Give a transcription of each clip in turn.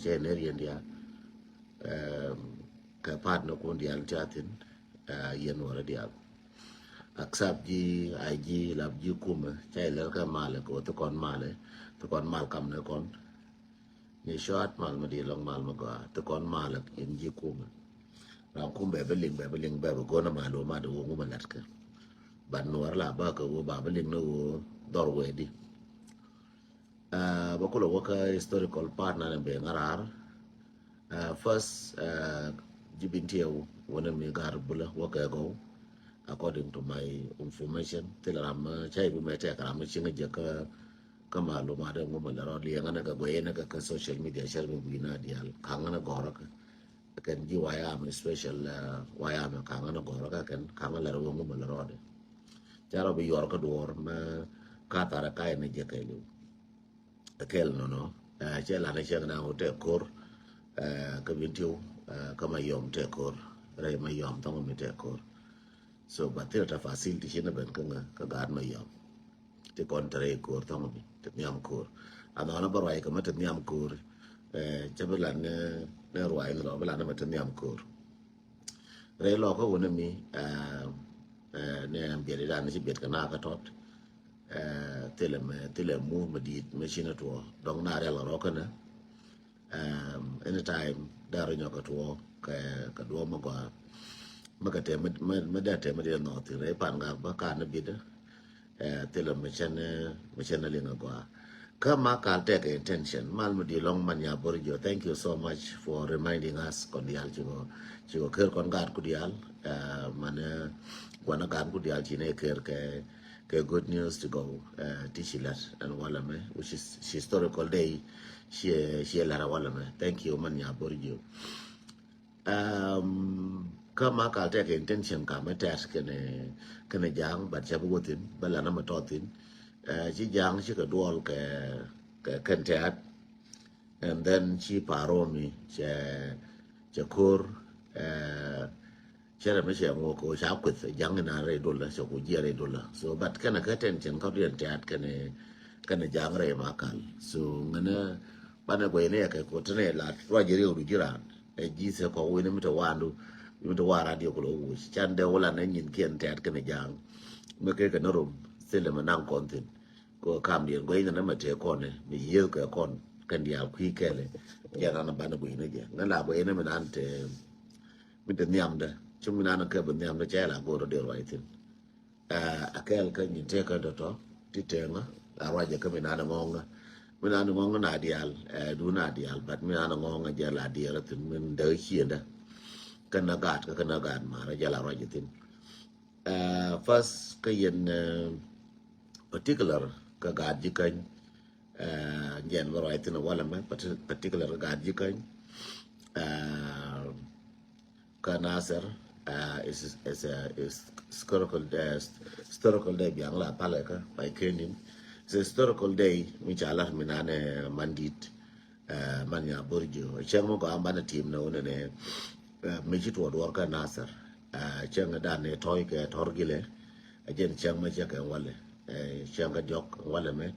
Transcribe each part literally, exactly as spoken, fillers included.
Kɛ nɛ riɛn diaal kɛ pat ni kun diaal ti a thin. Yɛn wä rɛ diaal accept ji̱ a ji̱ lap ji̱ kumɛ ca ilɛr kɛ malɛ kɛ wä thi kɔn malɛ, thi kɔn mal kam ni kɔn. Ni short mal mi di lɔŋ mal mi gɔaa ti kɔn mal in ji̱ kumɛ. Ram kum bɛ bi liŋ bɛ bi liŋ bɛ bi go̱n a mal wä ma di wä ŋum a lat kɛ. But nuɔr la ba kɛ wä ba bi liŋ ni wä dhɔr wɛ di. Bä kulɛ wä kä historical part na ni bɛ ŋarar. First, ji̱ bin tiɛw wä ni mi gar bulä wä kɛ gɔw. According to my information thilɛ ram cay bi mɛ tɛk ram mi ciŋ jɛ kä kä malumat in ŋumɛ lɛ rɔ liɛŋä ni kɛ guɛy ni kɛ kä social media cär mi wi̱i̱ na diaal kaŋä ni gɔrä kɛ kɛn ji̱ wayam special wayam kaŋä ni gɔrä kɛ kɛn kaŋä lɛ rɔ wä ŋumɛ lɛ rɔ di. Ca rɔ bi yuɔr kä duɔr mɛ ka thar kä in jɛ kɛ liw. Kɛl nɔnɔ cɛ lan cɛ na wä tɛ kor kä bin tiw kä ma yɔm tɛ kor rɛ ma yɔm thɔŋ mi tɛ kor. So ba thil ta facility ci na ben kä ŋa kä gaat ma yɔm. Ti kɔn te rɛy ko̱o̱r thɔŋ mi te nhiam ko̱o̱r. Anɔnɔ bä ruac kɛ mi te nhiam ko̱o̱r. Cä bi lan ni ruac ni lɔ bi lan ni mi te nhiam ko̱o̱r. Rɛy lɔ kä wuni mi ni ɛn biɛt idan ni ci biɛt kɛ na kä tɔt. Thilɛ mɛ thilɛ mu mi diit mi ci ni tuɔ dɔŋ na rial kɛ rɔ känɛ. Anytime dee rɔ nyɔk kɛ tuɔɔk kɛ duɔɔk mi gɔaa mi kɛ tɛm mi dee tɛm mi dee nɔɔth thin rɛy pan gak bä kan ni bit. Thilɛ mi cɛn mi cɛn liŋ a gɔaa. Kä ma kal tɛk intention mal mi di lɔŋ man ya bor jo. Thank you so much for reminding us kɔn dial ci kɔ ci kɔ ker kɔn gaat ku dial. Man guana gaat ku dial ci ne ker kɛ kɛ good news to go ti ci lat ɛn walɛ mɛ which is historical day. Ci ci lat a walɛ mɛ. Thank you man ya bor jiu. Kä ma kal tɛk intention ka mɛ tɛt kɛnɛ kɛnɛ jaŋ but ca bi wä thin bä lana mɛ tɔt thin. Ci jaŋ ci kɛ duɔl kɛ kɛ kɛn tɛt. And then ci paro mi cɛ cɛ kor. Cɛrɛ mi cɛ ŋuɔ ko ca kueth jaŋ ina rɛy dola cɛ ku jiɛ rɛy dola. So but kɛnɛ kɛ tension kä riɛn tɛt kɛnɛ kɛnɛ jaŋ rɛy ma kal. So ŋɛnɛ banɛ guɛy ni yɛ kɛ ko tɛnɛ lat ruac riɛw du jiran. Ɛ ji̱ thɛ kɔ wini mi te wandu mi te wan radio kulo wuc can dee wula nɛ nyin kiɛn tɛt kɛnɛ jaŋ. Mi kɛ kɛ ni rom thilɛ mi naŋ kɔn thin. Ko kam diɛn guɛy ni nɛ mɛ te kɔn ni mi yieth kɛ kɔn kɛn dial kui̱ kɛlɛ. Jɛ nan banɛ guɛy ni jɛ ŋɛ la guɛy ni mi nan te mi te nhiamdɛ. Ci mi nan kɛ bi nhiamdɛ cɛ la go̱o̱r dee ruac thin. A kɛl kä nyin tëë kä dɔtɔ ti tëëŋä a ruacɛ kä mi nan ŋɔŋä. Mi nan ŋɔŋä na dial du na dial but mi nan ŋɔŋä jɛ la diɛl thin min däk ciendä. Kä na gaat kä kä na gaat marä jɛ la ruacɛ thin. First kä yɛn particular kä gaat ji̱ käny. Jɛn bä ruac thin walɛ mɛ particular kä gaat ji̱ käny. Kä Nasir is is a historical day, historical day biaŋ la palɛ kä by kenin. It's a historical day mi ca lat mi nanɛ mandit. Man ya bor jo cɛŋ mi gɔam banɛ tim nɛ wunɛ nɛ. Mi ci tuɔ duɔr kä Nasir cɛŋ dan ni tɔy kɛ tɔr gilɛ. A jɛn cɛŋ mi cɛ kɛ walɛ cɛŋ kä diɔk walɛ mɛ.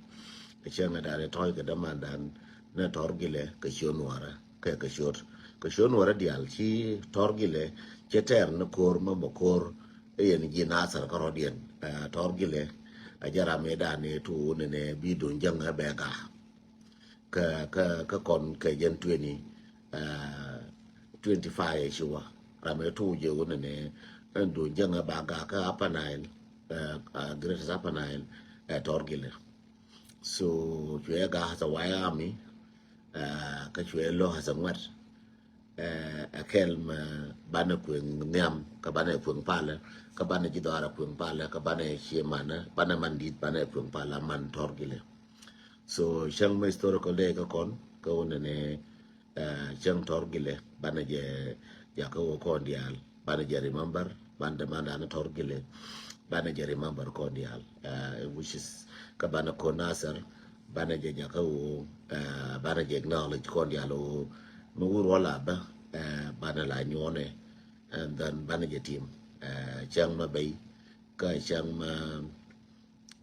Cɛŋ dan ni tɔy kɛ däman dan ni tɔr gilɛ kɛ ciö nuɔrɛ kɛ kɛ ciöt kɛ ciö nuɔrɛ dial ci tɔr gilɛ cɛ tɛr ni ko̱r mɛ mɛ ko̱r. Yɛn ji̱ Nasir kä rɔdiɛn tɔr gilɛ. A jɛ ram mi dan ni tu wunɛ nɛ bi dun jäŋ ɛ bɛ gaa. Kä kä kä kɔn kɛ jɛn twenty twenty five ci wä ram ɛ tu jɛ wunɛ nɛ. Ɛn dun jäŋ ɛ ba gaa kä Upper Nile. Greatest Upper Nile ɛ tɔr gilɛ. So cuɛ gaa as a white army. Kä cuɛ lɔ as a ŋuɛt. Ɛ kɛl mɛ banɛ kueŋ nhiam kä banɛ kueŋ palɛ kä banɛ ji̱ dhɔarɛ kueŋ palɛ kä banɛ cie manɛ banɛ man dit banɛ kueŋ palɛ man tɔr gilɛ. So cäŋ mɛ historical day kä kɔn kä wunɛ ni cäŋ tɔr gilɛ banɛ jɛ jakä wä kɔn dial. Banɛ jɛ remember banɛ dämandan tɔr gilɛ. Banɛ jɛ remember kɔn dial which is kä banɛ kɔn Nasir. Banɛ jɛ jakä wä banɛ jɛ acknowledge kɔn dial wä mi wur wä la bä. Banɛ la nyuɔnɛ and then banɛ jɛ tim cäŋ mɛ bɛy kä cäŋ mɛ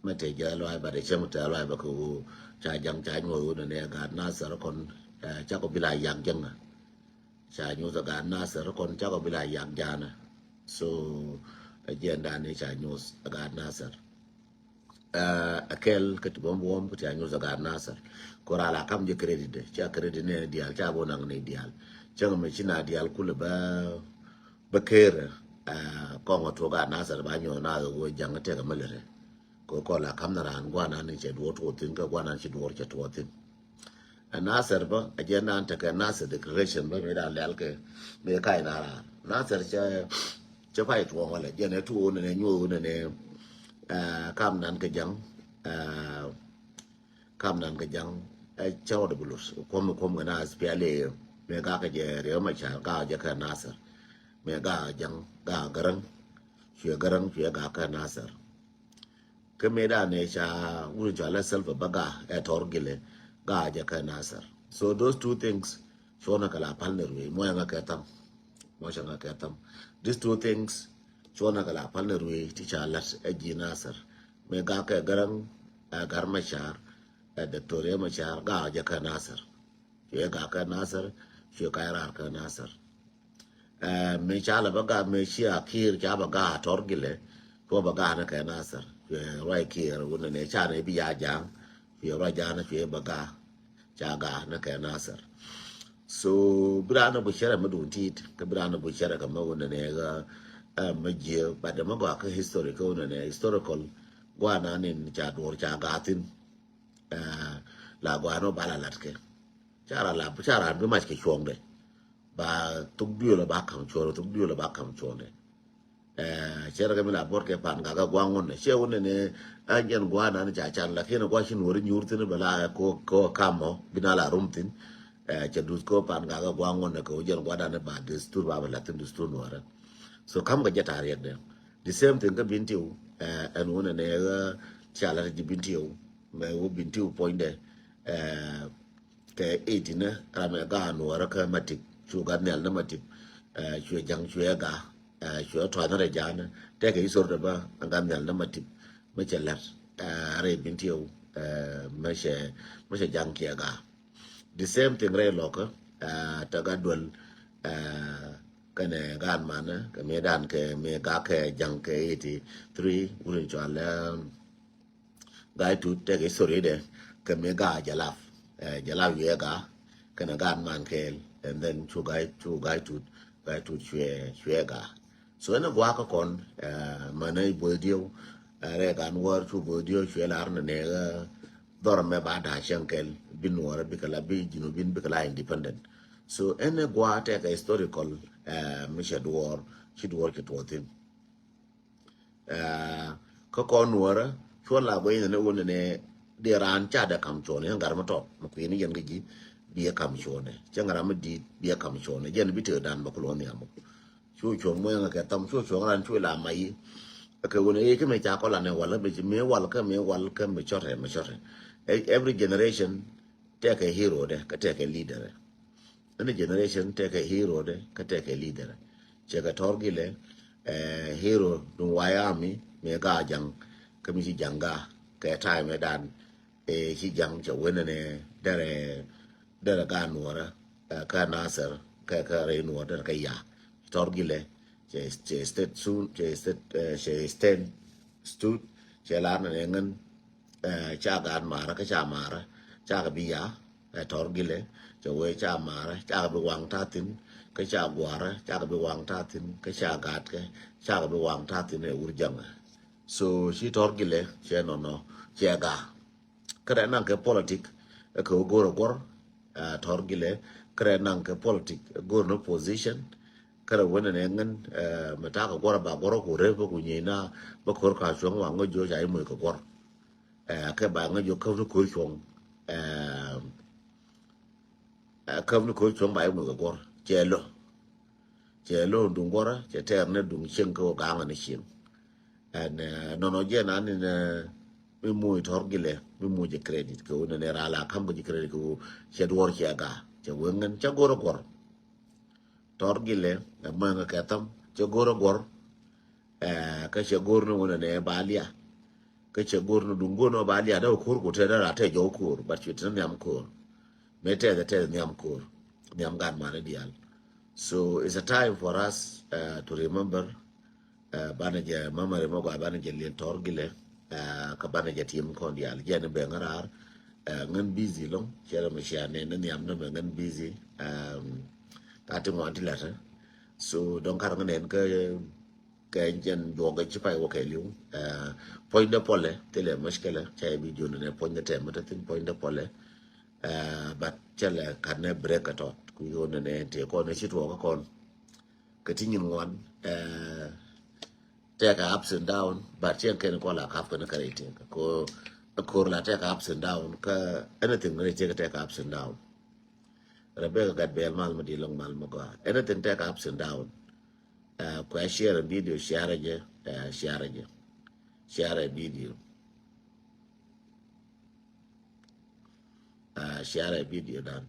mɛ te jɛ luay ba de cäŋ te luay ba kɛ wä ca jaŋ ca nyuɔth wä nɛ nɛ gaat Nasir kɔn. Ɛ, cakɔ bi la yak jäŋä. Ca nyuth ɛ gaat Nasir kɔn cakɔ bi la yak janä. So ɛ jiɛn dan ni ca nyuth ɛ gaat Nasir. Ɛ, ɛ kɛl kä ti bä buɔ̱m kä ti a nyuth ɛ gaat Nasir. Kora la kam jɛ credit dɛ ca credit ni dial ca bä naŋ ni dial. Cäŋ mi ci na dial kulɛ bä bä ker. Ɛ, kɔŋ ɔ tuɔ gaat Nasir ba nyuth na wä jaŋ tɛk ɛ mɛ lɛ rɛ. Kɔ kɔ la kam na ran guanan ni cɛ duɔr tuɔ thin kä guanan ci duɔr cɛ tuɔ thin. Ɛ Nasir bä ɛ jɛ nan tekɛ Nasir declaration bä mi dan lɛl kɛ mi ka̱y na ran Nasir cɛ cɛ pay tuɔŋ wala jɛ nɛ tuɔ nɛ nɛ nyuɔ nɛ nɛ. Ɛ, kam nan kɛ jaŋ. Ɛ, kam nan kɛ jaŋ. Ɛ, cɛ wä dɛ bulut kuɔm kuɔm kɛ Nasir piali mi gakɛ jɛ riɛ ma ca gakɛ jɛ kɛ Nasir. Mi gakɛ jaŋ gakɛ garaŋ. Cuɛ garaŋ cuɛ gakɛ Nasir. Kä mëë dan ëë ca wun cɔalɛ Salva bä ga ɛ Tɔr Gilɛ ga jɛ kä Nasir. So those two things cuɔnä kɛ la pal ni ruëë muɔcä ŋa kɛ tham. Muɔcä ŋa kɛ tham. These two things cuɔnä kɛ la pal ni ruëë ti ca lat ɛ ji̱ Nasir. Mëë ga kɛ Garaŋ ɛ Gar Macar ɛ Doctoria Macar ga jɛ kä Nasir. Cuɛ ga kä Nasir cuɛ ka rar kä Nasir. Ɛ, mi ca la bä ga mi ci a Kiir ca bä ga Tɔr Gilɛ. Cuɛ bä ga ni kɛ Nasir cuɛ ruac Kiir wunɛ ni ca ni bi ya jaŋ. Cuɛ ruac jaŋ ni cuɛ bä ga ca ga ni kɛ Nasir. So bi ran ni bu cɛrɛ mi dun tit kä bi ran ni bu cɛrɛ kɛ mi wunɛ ni ɣä. Ɛ, mi jiɛ but mi gɔa kä history kä wunɛ ni historical. Gua na ni ca duɔr ca ga thin. Ɛ, la gua ni ba la lat kɛ. Ca ra la ca ra bi mac kɛ cuɔŋdɛ. Ba thuk duël ba kam cuɔnɛ thuk duël ba kam cuɔnɛ. Ɛ, cɛ rɛ kɛ mi la buɔt kɛ pan gak ɛ guaŋ wunɛ cɛ wunɛ ni. Ɛ, jɛn gua̱a̱ nan ca can lakin ɛ gua̱a̱ ci nuɔri nyuur thin bɛ la ko ko kam mɔ bi na la rum thin. Ɛ, cɛ duth ko pan gak ɛ gua̱a̱ wunɛ kɛ wä jɛn gua̱a̱ nan ba destur ba bɛ la thin destur nuɔrɛ. So kam kɛ jɛ ta̱a̱ riɛk dɛ the same thing kä Bintiu. Ɛ, ɛn wunɛ ni ɛ ca la ti ji̱ Bintiu mɛ wä Bintiu puɔ̱nydɛ. Ɛ, kɛ eighteen ram ɛ ga nuɔrä kä Matip cu ga nhial ni Matip. Ɛ, cuɛ jaŋ cuɛ ga. Ɛ, cuɛ tuany rɛ ja̱a̱n tɛkɛ isor dɛ bä ga nhial ni Matip. Mɛ cɛ lat ɛ rɛ Bintiu. Ɛ, mɛ cɛ mɛ cɛ jaŋ kiɛ ga the same thing rɛ lɔkä. Ɛ, tɛ ga duel. Ɛ, kɛnɛ gan manɛ kɛ mi dan kɛ mi ga kɛ jaŋ kɛ eighty three wuni cual. Ɛ, Gai Tut tɛk history dɛ kɛ mi ga Jalap. Ɛ, Jalap yuɛ ga kɛnɛ gan man kɛɛl and then cu Gai cu Gai Tut Gai Tut cuɛ cuɛ ga. So ɛn ɛ guakä kɔn. Ɛ, manɛ Boy Dieu. Ɛ, rɛ gan wär cu Boy Dieu cuɛ lar nɛ nɛ ɛ dhɔr mɛ ba da cɛŋ kɛl bi nuɔrɛ bikɛ la bi Junubin bikɛ la independent. So ɛn ɛ gua tɛk ɛ historical. Ɛ, mi cɛ duɔr ci duɔr ci tuɔthin. Ɛ, kä kɔn nuɔrä cuɔn la guɛy nɛ ni wun ni di ran ca dɛ kam cuɔn yɛn gar mi tɔt mi kui̱ni yɛn kä ji̱. Biɛ kam cuɔn cɛ ŋaram mi di̱i̱t biɛ kam cuɔn jɛn bi tëë dan bä kulɔ nhiam. Cu cuɔn muɛŋ kɛ tham cu cuɔn ran cu la mayi. Kɛ wun i̱ kä mi ca kɔla ni wal mi wal kä mi wal kä mi cɔtɛ mi cɔtɛ. Every generation tɛkɛ hero dɛ kä tɛkɛ leader. Any generation tɛkɛ hero dɛ kä tɛkɛ leader. Cɛ kɛ Tɔr Gilɛ. Ɛ, hero duŋ White Army mi ga jaŋ kä mi ci jaŋ ga kɛ time dan. Ɛ, ci jaŋ cɛ wenɛ ni derɛ derɛ ga nuɔrɛ. Ɛ, kä Nasir kɛ kä rɛ nuɔrɛ derɛ kä ya Tɔr Gilɛ. Cɛ cɛ state soon cɛ state ɛ cɛ state stud cɛ lar ni ŋän. Ɛ, ca gaat marä kä ca marä ca kɛ bi ya. Ɛ, Tɔr Gilɛ cɛ wee ca marä ca kɛ bi waŋ ta̱thin kä ca guarä ca kɛ bi waŋ ta̱thin kä ca gaat kɛ ca kɛ bi waŋ ta̱thin ɛ wur jäŋä. So ci Tɔr Gilɛ cɛ nɔnɔ cɛ ga. Kɛ rɛ naŋ kɛ politik ɛ kɛ wä go̱r ɛ guɔr. Ɛ, Tɔr Gilɛ kɛ rɛ naŋ kɛ politik ɛ go̱r ni position. Kɛ rɛ wä nɛ nɛ ŋän ɛ mɛ ta̱a̱ kɛ guɔr ɛ ba guɔr ɛ ku rep ɛ ku nyieena bä ko̱r ka cuɔ̱ŋ wa ŋä jiɔ ca i̱ moc kɛ guɔr. Ɛ, kɛ ba ŋä jiɔ käp ni ko̱r cuɔ̱ŋ. Ɛ, ɛ, käp ni ko̱r cuɔ̱ŋ ba i̱ moc kɛ guɔr cɛ lo̱. Cɛ lo̱ duŋ guɔrä cɛ tɛɛr ni duŋ cieŋ kä wä gaŋä ni cieŋ. Ɛn, ɛ, nɔnɔ jɛ nan ni nɛ mi muc Tɔr Gilɛ mi muc jɛ credit kɛ wä nɛ nɛ raa la kam kɛ jɛ credit kɛ wä cɛ duɔr cɛ ga cɛ wä ŋän cɛ go̱r ɛ guɔr. Tɔr Gilɛ ɛ mɛŋ kɛ tham cɛ go̱r ɛ guɔr. Ɛ, kä cɛ go̱r ni wä nɛ nɛ ba lia kä cɛ go̱r ni duŋ go̱r ni wä ba lia dee wä ko̱r ku tɛ dee raa tɛ jɔw ko̱r but cuɛ tɛ ni nhiam ko̱r. Mëë tɛth tɛth nhiam ko̱r, nhiam gan mani diaal. So it's a time for us, uh, to remember, uh, banɛ jɛ memory mɔ gɔaa banɛ jɛ liɛl Tɔr Gilɛ, uh, kä banɛ jɛ tim kɔn diaal jɛ ni bɛ ŋä raar, uh, ŋän busy lɔŋ cɛ rɛ mɛ cia nɛ ni nhiam ni mɛ ŋän busy. Um, ka ti ŋuan ti lɛt. So dɔŋ kar ŋä nɛn kä kɛ jɛn juɔk ci pay wä kɛ liw. Uh, puɔ̱nydɛ puɔlɛ thilɛ mushkila ca i̱ bi jiön nɛ puɔ̱nydɛ tɛm mɛ tɛ thin puɔ̱nydɛ puɔlɛ. Uh, but cɛ lɛ kat nɛ break a tɔt ku yonɛ nɛ tëë kɔn nɛ ci tuɔɔkä kɔn. Kɛ ti nyin ŋuan, uh, tɛkɛ ups and down, but cɛ kɛn kɔn la kap kɛn kɛ rɛy tëk kɔ kor la tɛkɛ ups and down kä anything rɛy tëk tɛkɛ ups and down. Rebecca gat bɛl mal mi di lɔŋ mal mi gɔaa. Anything tɛkɛ ups and down. Uh, kua share a video, share jɛ, uh, share jɛ. Share a video. Uh, share a video dan.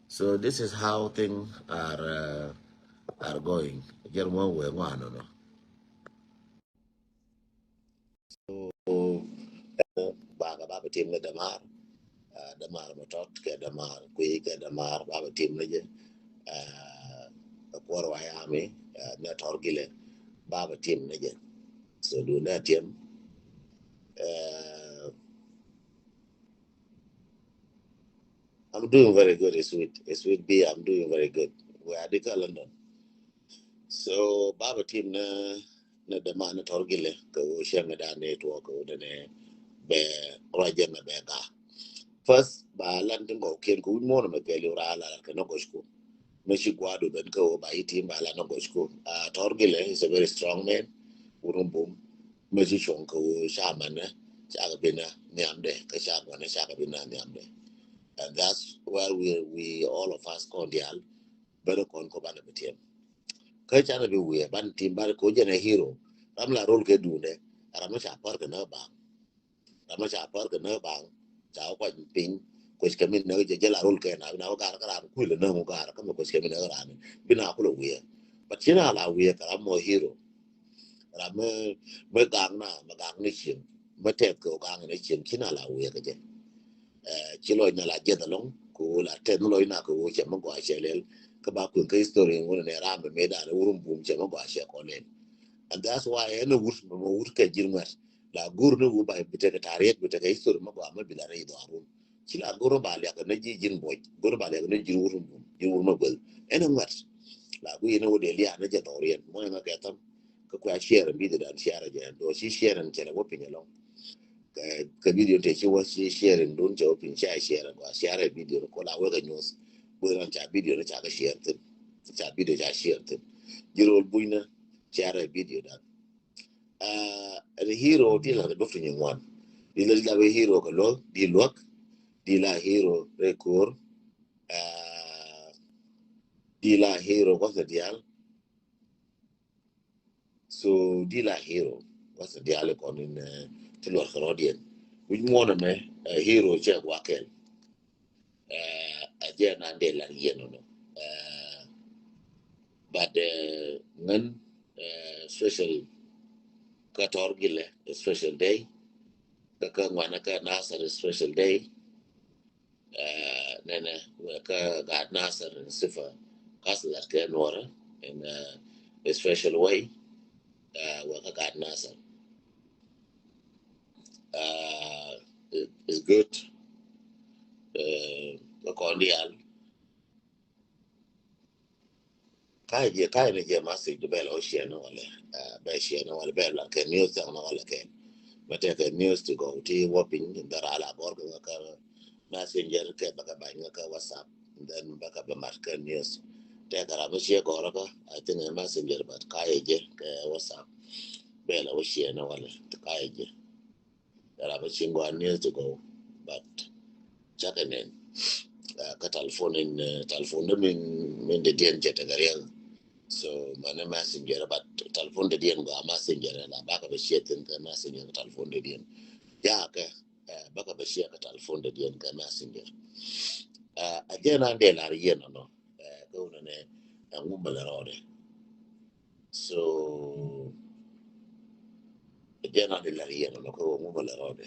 So this is how things are, uh, are going. Jɛr mɔ wee ŋuan nɔ. So bakɛ ba bi tim ni dämaar, uh, dämaar mi tɔt kɛ dämaar kui̱ kɛ dämaar ba bi tim ni jɛ. Uh, kuɔr wa yami, uh, ni Tɔr Gilɛ ba bi tim ni jɛ. So du ni a tim. Uh, I'm doing very good, sweet, sweet B. I'm doing very good. We are di kä London. So baba tim ni, ni dämaar ni Tɔr Gilɛ kɛ wä cɛŋ dan ni tuɔ kɛ wä ni bɛ ruacɛ mɛ bɛ ga. First ba lan tin gɔw ken kɛ wä muɔnɔ mɛ pɛli wä ra la kɛ ni gɔcku. Mɛ ci guadu ben kɛ wä ba itim ba lan ni gɔcku. Uh, Tɔr Gilɛ is a very strong man. Wurun bum. Mɛ ci cuɔŋ kɛ wä ca mɛnɛ ca kɛ binɛ nhiamdɛ kɛ ca guanɛ ca kɛ binɛ nhiamdɛ. And that's where we, we all of us kɔn dial. Bɛrɛ kɔn kɔ banɛ bi tiɛm. Kä canɛ bi wiɛ ban tim ban kɔ jɛn a hero. Ram la rol kɛ dundɛ. Ram mi ca pär kɛ nä baŋ. Ram mi ca pär kɛ nä baŋ. Ca wä kuany piny. Kuec kɛ min nä jɛ jɛ la rol kɛ na bi na wä gar kä ran kuil nä mu gar kä mi kuec kɛ min nä ran. Bi na kulɛ wiɛ. But ci na la wiɛ kɛ ram mɔ hero. Ram mi, mi gaŋ na, mi gaŋ ni cieŋ. Mi tɛth kɛ wä gaŋ ni cieŋ ci na la wiɛ kɛ jɛ. Eh, ci lɔc na la jiɛth alɔŋ kɛ wä la tɛth ni lɔc na kɛ wä cɛ mi gɔaa cɛ lɛl. Kä ba kueŋ kä history ŋun ni ram mi dan wurun bum cɛ mi gɔaa cɛ kɔ lɛl. And that's why ɛn wut mi wut kɛ ji̱n ŋuɛt la gur ni wut ba bi tekɛ tariet bi tekɛ history mi gɔaa mi bi la rɛy dhɔarun. Ci la gur ni ba liak ni ji̱ ji̱n buɔc gur ni ba liak ni ji̱n wurun bum ji̱n wurun mi guel. Ɛn ŋuɛt la gu yɛn wä dee liak ni jɛ dhɔriɛn mɔ ɛn ŋa kɛ tham. Kä kua share in video dan share jɛ do ci share in cɛ wä piny alɔŋ. Kɛ, kɛ video te ci wä ci share in dun cɛ wä piny ca share in kua share video ko la wä kɛ news. Bui ran ca video ni ca kɛ share thin. Ca video ca share thin. Jirol buy na share video dan. Uh, the hero di la bä fi nyin wan. Di la di la bä hero kɛ luɔk di luɔk. Di la hero rɛ kor. Uh, di la hero kɔ kɛ dial. So di la hero. What's the dialect on in, uh, ti luɔr kɛ rɔdiɛn. Which one of me, uh, hero check wakɛl. Uh, a jɛ nan de la yɛn no. Uh, but, uh, ngan, uh, special kä Tɔr Gilɛ, special day. Kä ŋuana kä Nasir, special day. Uh, nɛnɛ wɛ kä Gat Nasir in sifa kaslat kɛ nuɔrɛ in, uh, a special way. Uh, wɛ kä Gat Nasir. Uh, it, it's good. Uh, kä kɔn dial. Ka̱ jɛ, ka̱ ni jɛ message du bɛl ɔ share ni walɛ. Ah, bɛ share ni walɛ, bɛ la kɛ news tɛŋ ni walɛ kɛ. Mɛ tɛ kɛ news ti gɔw ti wä piny, dhara la gɔr kɛ ŋa kɛ messenger kɛ bɛ kɛ bany ŋa kɛ WhatsApp. Then bɛ kɛ bɛ mat kɛ news. Tɛ kɛ ram mi share gɔr kɛ, I think a messenger, but ka̱ jɛ kɛ WhatsApp. Bɛ la wä share ni walɛ, ka̱ jɛ. Rap a cin gɔaa news ti gɔw, but cakɛ nɛn. Ah, kä telephone in, ah, telephone dä min, min dee diɛn cɛ tekɛ riɛŋ. So mani messenger, but telephone dee diɛn gɔaa messenger la bakɛ bɛ share thin kɛ messenger kä telephone dee diɛn. Ya kɛ, ah, bakɛ bɛ share kɛ telephone dee diɛn kɛ messenger. Ah, a jɛn an dee lar yɛn nɔ. Ah, kä wunɛ nɛ, ah, ŋu mɛ lɛ rɔɔdɛ. So a jɛn an di lar yɛn nɔ kä wä ŋu mɛ lɛ rɔɔdɛ.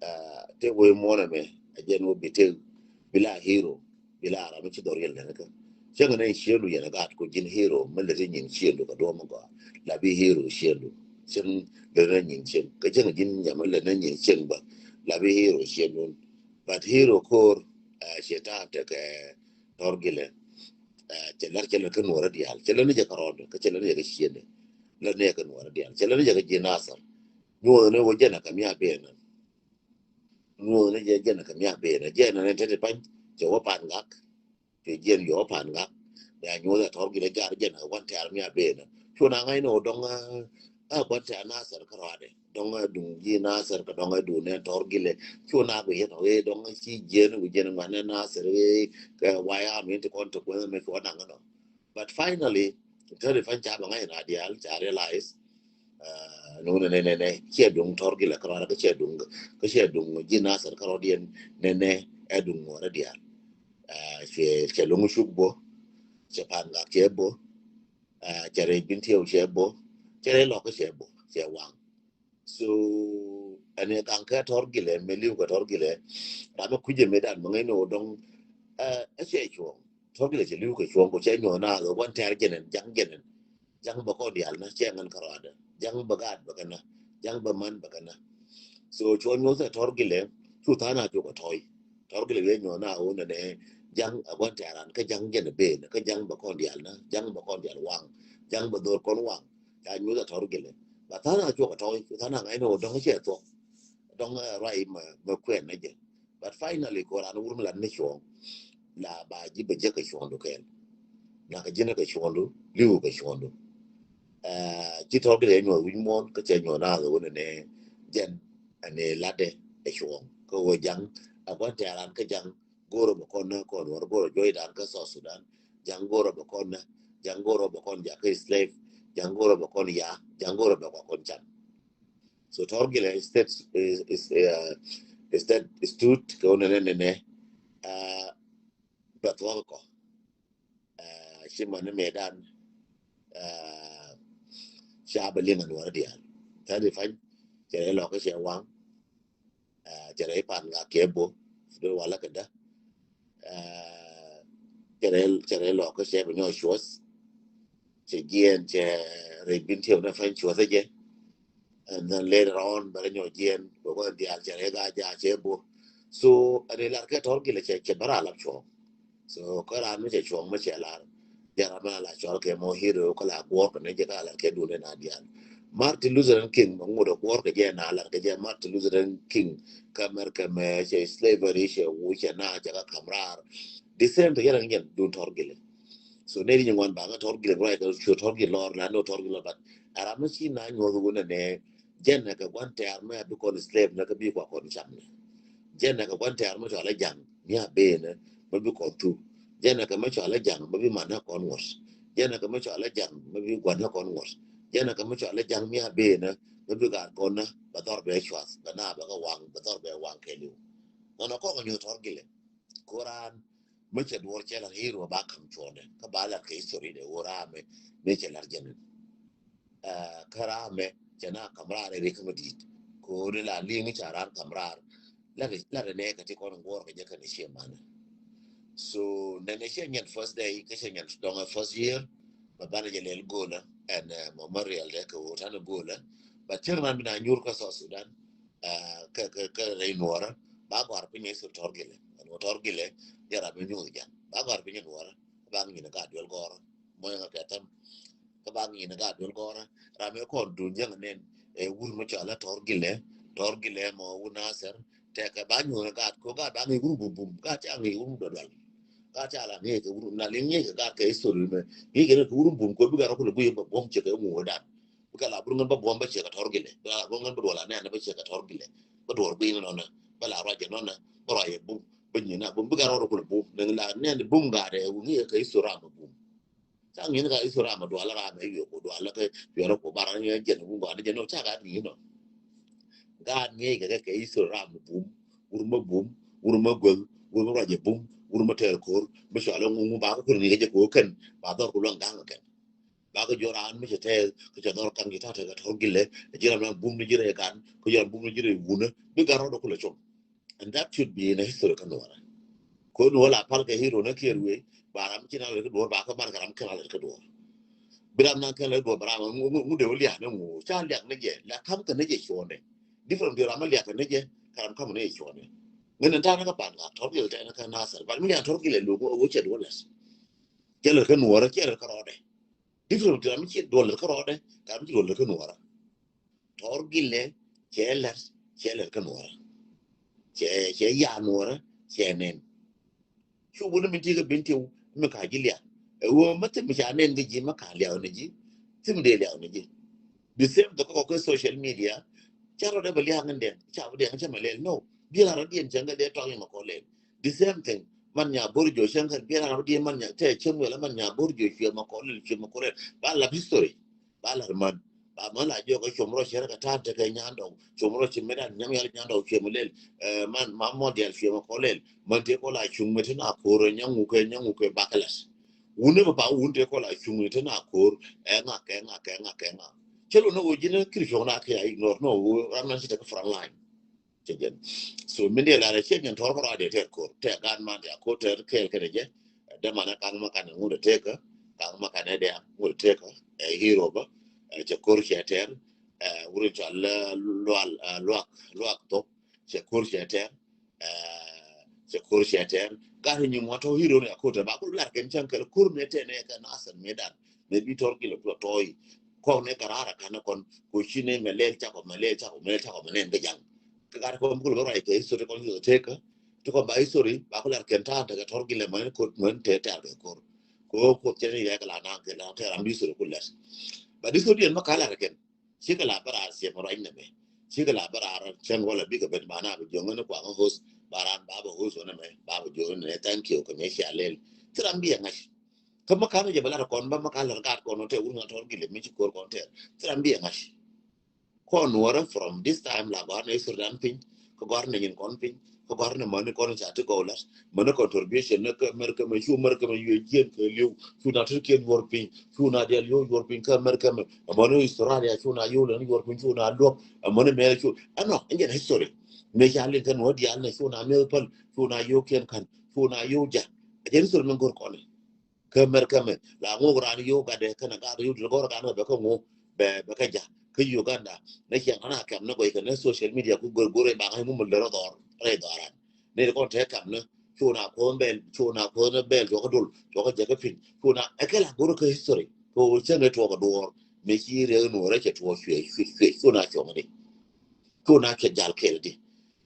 Ah, tëë wä muɔnɛ mɛ a jɛn wä bi tëë Bila hero, bila ram mi ci dhɔr yɛl nɛn kä. Cäŋ nɛ ciëndu yɛn a gaat ku ji̱n hero mi lät i̱ nyin ciëndu kɛ duɔ̱ɔ̱m gɔaa. La bi hero ciëndu. Cäŋ lät nɛ nyin cäŋ. Kä cäŋ ji̱n nyam mi lät nɛ nyin cäŋ bä. La bi hero ciëndu. But hero ko̱r, eh, ciɛ ta̱a̱ tekɛ Tɔr Gilɛ. Eh, cɛ lär cɛ lär kä nuɔrä diaal. Cɛ lär ni jɛ kä rɔɔdɛ. Kä cɛ lär ni jɛ kä ciëndɛ. Lär ni jɛ kä nuɔrä diaal. Cɛ lär ni jɛ kä ji̱n Nasir. Nuɔrä ni wä jɛn a kɛ mia benä. Nyuɔ̱thni jɛ jɛn kɛ miak benä jɛn ni tɛt i̱ pa̱ny. Cɛ wä Pan Gak. Cɛ jɛn yɔ Pan Gak. Bɛ a nyuɔ̱th ɛ Tɔr Gilɛ gar jɛn kɛ gua̱n tɛ̈r miak benä. Cu na ŋa̱cni wä dɔ̱ŋ, a, a gua̱n tɛ̈r Nasir kärɔadɛ. Dɔ̱ŋ ɛ duŋ ji̱ Nasir kɛ dɔ̱ŋ ɛ duŋ nɛn Tɔr Gilɛ. Cu na kɛ yɛn ɛ wee dɔ̱ŋ ci jɛn wi̱c jɛn ŋuan nɛn Nasir wee kɛ waya mi ti kɔn ti kuɛn mɛ cu wä naŋ inɔ. But finally, tɛt i̱ pa̱ny ca bɛ ŋa̱c in a diaal ca realize, uh, nunɛ nɛ nɛ nɛ ciɛ duŋ Tɔr Gilɛ kärɔadɛ kä ciɛ duŋ, kä ciɛ duŋ ji̱ Nasir kärɔadiɛn nɛ nɛ ɛ duŋ nuɔrä diaal. Uh, cɛ, cɛ luŋ cuk bo, cɛ Pan Gak cɛ bo, uh, cɛ rɛy Bin Tiɛw cɛ bo, cɛ rɛy Lɔk cɛ bo, cɛ waŋ. So ɛn ɛ kaŋ kɛ Tɔr Gilɛ, mɛ li̱w kɛ Tɔr Gilɛ. Ram mi kui̱cɛ mɛ dan mɛ ŋäcni wä dɔ̱ŋ, eh, ɛ cɛ cuɔ̱ŋ. Tɔr Gilɛ cɛ li̱w kɛ cuɔ̱ŋ kɛ cɛ nyuɔ̱th na kɛ gua̱n tɛ̈r jɛn ɛn ja̱ŋ jɛn ɛn. Ja̱ŋ bɛ kɔn diaal na cɛ ŋän kärɔadɛ. Ja̱ŋ bɛ gaat bɛ kɛ na. Ja̱ŋ bɛ man bɛ kɛ na. So cuɔ̱ŋ nyuɔ̱th ɛ Tɔr Gilɛ cu tha̱a̱ŋ na cukɛ tɔ̱ɔ̱c. Tɔr Gilɛ wi̱i̱ nyuɔ̱th na wä nɛ nɛ ja̱ŋ ɛ gua̱n tɛ̈r an kä ja̱ŋ jɛn ɛ ben kä ja̱ŋ bɛ kɔn diaal na. Ja̱ŋ bɛ kɔn diaal waŋ. Ja̱ŋ bɛ dho̱r kɔn waŋ. Ca nyuɔ̱th ɛ Tɔr Gilɛ. Ba tha̱a̱ŋ a cuɔk a tɔ̱ɔ̱c, tha̱a̱ŋ a ŋa̱cni wä dɔ̱ŋ cɛ thuɔ̱k. Dɔ̱ŋ, eh, ruac mɛ, mɛ kuɛn nɛ jɛ. But finally kɛ ran wur mi lat ni cuɔ̱ŋ. La ba ji̱ bɛ jek kɛ cuɔ̱ŋdu kɛɛl. Na kɛ ji̱n kɛ cuɔ̱ŋdu, li̱w kɛ cuɔ̱ŋdu. Eh, ci Tɔr Gilɛ nyuɔ̱th wi̱c muɔ̱ɔ̱n, kä cɛ nyuɔ̱th na kɛ wä nɛ nɛ jɛn, ɛn ɛ latdɛ ɛ cuɔ̱ŋ. Kä wä ja̱ŋ, a gua̱n tɛ̈r an kä ja̱ŋ, go̱o̱rä bɛ kɔn nä kɔn wär go̱o̱rä juɔ̱cdan kä South Sudan. Ja̱ŋ go̱o̱rä bɛ kɔn nä, ja̱ŋ go̱o̱rä bɛ kɔn jakä slave, ja̱ŋ go̱o̱rä bɛ kɔn ya, ja̱ŋ go̱o̱rä bɛ kɔn cam. So Tɔr Gilɛ instead, is, is, uh, instead stood kɛ wä nɛ nɛ nɛ, uh, bɛ thuɔ̱k kɔ. Uh, ci mani mëëdan, uh, ca bɛ liŋ a nuɔrä diaal. Tɛt i̱ pa̱ny, cɛ rɛy Lɔk kä cɛ waŋ. Ah, cɛ rɛy Pan Gak kɛ bo, dee wala kɛ dä. Ah, cɛ rɛy, cɛ rɛy Lɔk kä cɛ bɛ nyɔk cuɔth. Cɛ jiɛn, cɛ rɛy Bin Tiɛw nɛ pa̱ny cuɔth jɛ. And then later on bɛ rɛ nyɔk jiɛn, bɛ kɔn diaal cɛ rɛy Gaa Jaak cɛ bo. So ɛn ɛ lar kɛ Tɔr Gilɛ cɛ, cɛ bä ra lap cuɔ̱ŋ. So kä ran mi cɛ cuɔ̱ŋ mi cɛ lar. Jɛ ram mi la cɔl kɛ mɔ hero kä la guɔ̱ɔ̱r kɛ ni jɛ kä la kɛ duun na diaal. Martin Luther King mɛ ŋut ɛ guɔ̱ɔ̱r kɛ jɛ na lar kɛ jɛ Martin Luther King kä America mɛ cɛ slavery cɛ wu cɛ na cɛ kä ka̱m raar. The same thing yɛn ɛ ŋi̱n duun Tɔr Gilɛ. So nɛ di nyɛ ŋuan ba ŋä Tɔr Gilɛ ruac kɛ cu Tɔr Gilɛ lɔr la ni Tɔr Gilɛ lɔr, but ɛ ram mi ci na nyuɔth wun ɛ nɛ jɛn ɛ kɛ gua̱n tɛ̈r mɛ bi kɔn slave nɛ kä bi kua kɔn cam nɛ. Jɛn ɛ kɛ gua̱n tɛ̈r mɛ cɔal ɛ ja̱ŋ mi a benɛ mɛ bi kɔn thuk. Jɛn ɛ kɛ mɛ cɔal ɛ ja̱ŋ mɛ bi man ɛ kɔn ŋuɔ̱t. Jɛn ɛ kɛ mɛ cɔal ɛ ja̱ŋ mɛ bi gua̱n ɛ kɔn ŋuɔ̱t. Jɛn ɛ kɛ mɛ cɔal ɛ ja̱ŋ mi a benɛ mɛ bi gaat kɔn nä bɛ dhɔr bɛ cuath bɛ na bɛ kɛ waŋ bɛ dhɔr bɛ waŋ kɛ liw. Nɔnɔ kɔk ɛ nyuɔth Tɔr Gilɛ. Koran mi cɛ duɔr cɛ lar hero ba ka̱m cuɔ̱ɔ̱ŋdɛ kä ba lar kɛ history dɛ wä raamɛ mi cɛ lar jɛn. Ah, kä raamɛ cɛ na ka̱m raar ɛ ri kä mi di̱i̱t. Ko̱ri la li̱i̱ŋ ca raar ka̱m raar. Lar, lar nɛ kɛ ti kɔn guɔr kɛ jɛ kɛ ni ciɛ manɛ. So nɛ nɛ ciɛ nyɛn first day kä ciɛ nyɛn dɔŋɛ first year. Ba banɛ jɛ lɛl go̱o̱lä ɛn, eh, memorial dɛ kɛ wä tanɛ go̱o̱lä. Ba cäŋ ran bi na nyur kä South Sudan. Ah, kä, kä, kä rɛy nuɔrä ba gɔ̱a̱r piny ɛ Tɔr Gilɛ. Ɛn wä Tɔr Gilɛ jɛ ram mi nyuth jɛ ba gɔ̱a̱r piny ɛ nuɔrä. Ba ŋi̱n ɛ gat duel gɔ̱rä mɔ yɛ ŋa kɛ thäm. Kä ba ŋi̱n ɛ gat duel gɔ̱rä ram mi kɔn duun jɛ ŋa nɛn ɛ wur mi cɔal ɛ Tɔr Gilɛ. Tɔr Gilɛ mɔ wun Nasir. Tɛkɛ ba nyuth ɛ gat ko gat ba ŋi̱n wur bum bum gat ca ŋi̱n wur duel duel. Gat ca la ŋi̱n kɛ wur na liŋ ŋi̱n kɛ gat kɛ history mɛ ŋi̱n kɛ wur bum ko bi gat rɔ kulɛ guiy bɛ buɔ̱m cɛ kɛ ŋuɔ̱dan. Bikɛ la bur ŋän bä buɔ̱m bä ciɛ kɛ Tɔr Gilɛ. Bikɛ la bur ŋän bä duɔl anɛn bä ciɛ kɛ Tɔr Gilɛ. Bä duɔl guiy nɔnɔ. Bä la ruac jɛ nɔnɔ. Bä ruac jɛ bum. Bä nyin a bum. Bikɛ rɔɔd kulɛ bum. Nɛn la nɛn bum gat ɛ wun ŋi̱i̱ kɛ history ram bum. Ca ŋi̱i̱n ka history ram dual ram ɛ yuɛ ko dual kɛ yuɛ rɔ ko bar ŋi̱i̱ jɛn bum gat jɛ nɔ ca gat ŋi̱i̱ nɔ. Gat ŋi̱i̱ kɛ kɛ history ram bum. Wur mä bum. Wur mä guäth. Wur mä ruac jɛ bum. Wur mä tɛɛr ko̱r. Mä cɔal ɛ ŋuŋ ba ko kuri ŋi̱i̱ kɛ jɛ ko kɛn. Ba dhɔr ku luaŋ ga̱ŋ kɛn. Ba kɛ jɔr an mi cɛ tɛth kɛ cɛ dhɔr kan kɛ ta̱a̱ tɛth kɛ Tɔr Gilɛ. Ji̱ ram na bum ni ji̱ rɛ kan kɛ ji̱ ram bum ni ji̱ rɛ wunä bi gat rɔɔdɛ kulɛ com. And that should be in a history kä nuɔrä. Kɛ ɣöö ni wä la pal kɛ hero ni kiɛɛr wee ba ram ci na lɛt kä duɔ̱ɔ̱r ba kä mar kɛ ram kɛn a lɛt kä duɔ̱ɔ̱r. Bi ram na kɛn lɛt duɔ̱ɔ̱r ba ram ŋu de wä liak ni ŋu ca liak ni jɛ la kam kɛ ni jɛ cuɔ̱ɔ̱nɛ. Different bi ram liak ni jɛ kɛ ram kam ni jɛ cuɔ̱ɔ̱nɛ. Ŋän ni ta̱a̱ ni kä pan ka tɔr gilɛ tɛn kä nasɛr ba mi liak tɔr gilɛ lo̱k wä cɛ duɔ̱ɔ̱r lɛt. Cɛ lɛt kä nuɔ̱ɔ̱rä cɛ lɛt kä rɔɔdɛ. Different bi ram ci duɔ̱ɔ̱r lɛt kä rɔɔdɛ kɛ ram ci duɔ̱ɔ̱r lɛt kä nuɔ̱ɔ̱rä. Tɔr gilɛ cɛ lɛr cɛ lɛr kä nuɔrä. Cɛ cɛ ya nuɔrä cɛ nɛn. Cu wuni mi ti kɛ bin tiw mi ka ji liak. Ɛ wä ma thim ca nɛn kɛ ji ma ka liak ni ji. Thim dee liak ni ji. The same thing kɔ kɛ social media. Ca rɔ dɛ bɛ liak ni dɛn ca bɛ dɛn ca ma lɛl no. Bi la rɔ dien cɛ ŋɛ dee tɔŋ yi ma kɔ lɛl. The same thing. Man nya bor jo cɛ ŋɛ bi la rɔ dien man nya tɛ cɛ ŋɛ la man nya bor jo cuɛ ma kɔ lɛl cuɛ ma kɔ lɛl. Ba la history. Ba lar man ba man la jiɔk kä cuɔm rɔ cɛ rɛ kɛ ta̱a̱ tekɛ nyandɔw cuɔm rɔ ci met an nyam yal nyandɔw cuɛ mɛ lel. Man ma mɔ dial cuɛ mɛ kɔ lel man tëë kɔ la cuŋ mɛ tin a ko̱r ɛ nyaŋu kɛ nyaŋu kɛ bakɛ lat. Wun ni mɛ pa wun tëë kɔ la cuŋ mɛ tin a ko̱r. Ɛ ŋa kɛ ŋa kɛ ŋa kɛ ŋa. Cɛ lo ni wä ji̱n kir cuɔk na kɛ a ignore ni wä ram nan ci tekɛ front line. Cɛ jɛn. So min diɛ lar ɛ cɛ jɛn tɔr kɛ rɔ a dee tɛr ko̱r tɛ gan man diɛ ko̱r tɛr kɛɛl kɛ dɛ jɛ. Dämanɛ ka̱ŋ ma kanɛ ŋut ɛ tekä ka̱ŋ ma kanɛ dɛ̈ɛ̈ŋ ŋut ɛ tekä. Ɛ hero bä. Cɛ ko̱r cɛ tɛr. Wuri cɔal lual luak luak thok. Cɛ ko̱r cɛ tɛr. Cɛ ko̱r cɛ tɛr. Gat ni ŋuɔ̱t tɔ hero ni a ko̱r tɛr ba ku lar kɛn cäŋ kɛl ko̱r mi tɛn ɛ kɛ nasɛr mi dan. Mɛ bi tɔr gilɛ kulɛ tɔɔyi. Kɔk ni kɛ raar a kanɛ kɔn ko ci ni mɛ lɛl cakɔ mɛ lɛl cakɔ mɛ lɛl cakɔ mɛ nɛn kɛ jaŋ. Kɛ gat kɔn bukul bä ruac kɛ history kɔn yioth tekä. Ti kɔn ba history ba ku lar kɛn ta̱a̱ tekɛ tɔr gilɛ mɛ ni ko̱r mɛ ni tɛr tɛr kɛ ko̱r. Ko ko cɛ ni yɛ kɛ la na kɛ la tɛ ram bi sori ku lɛt. Ba di sori yɛn ma ka la kɛn. Ci kɛ la bä raar siɛ ma ruac nɛ mɛ. Ci kɛ la bä raar cɛn wala bi kɛ ben ba na bi jɔŋ ni kuaŋ host ba ran ba bä host wä nɛ mɛ ba bä jɔŋ ni nɛ thank you kɛ mɛ cia lel. Ti ram bi yɛ ŋa̱c. Kä ma ka ni jɛ bä la kɔn ba ma ka la gat kɔn tɛ wur ŋa tɔr gilɛ mi ci kor kɔn tɛ. Ti ram bi yɛ ŋa̱c. Kɔn nuɔrä from this time la gɔ̱r ni history dan piny. Kä gɔ̱r ni nyin kɔn piny kä gɔ̱r ni mäni kɔn ca ti gɔw lat. Mäni contribution ni kä America mɛ cu America mɛ yuɛ jiɛn kɛ liw cu na ti kiɛn yuɔr piny cu na diɛl yow yuɔr piny kä America mɛ. Mäni Australia cu na yow lɛn yuɔr piny cu na luɔk. Mäni mɛ cu ɛnɔ ɛn jɛn history. Mɛ ca liŋ kɛ nuɔr dial ni cu na mɛ päl cu na yow kiɛn kan cu na yow ja. Ɛ jɛn history mɛ gɔr kɔn ni. Kä America mɛ la ŋok ran yow gatdɛ kɛnɛ gat yow dil gɔr gat mɛ bɛ kä ŋok bɛ bɛ kä ja kä Uganda. Nɛ ciɛŋ kɛn a kɛm ni gɔy kɛn ni social media ku gor gor ba ŋa̱c ŋum lɛ rɔ dhɔr rɛ dhɔran. Ni kɔn te kɛm ni cuna kuɔn bɛl cuna kuɔn bɛl jɔkä dol jɔkä jɛ kä piny cuna ɛ kɛ la gor kä history. Ko cɛ ni tuɔk duɔr mi ci rɛ nu rɛ cɛ tuɔk cuɛ cuɛ cuɛ cuna cuɔŋ ni. Cuna cuɛ jal kɛl di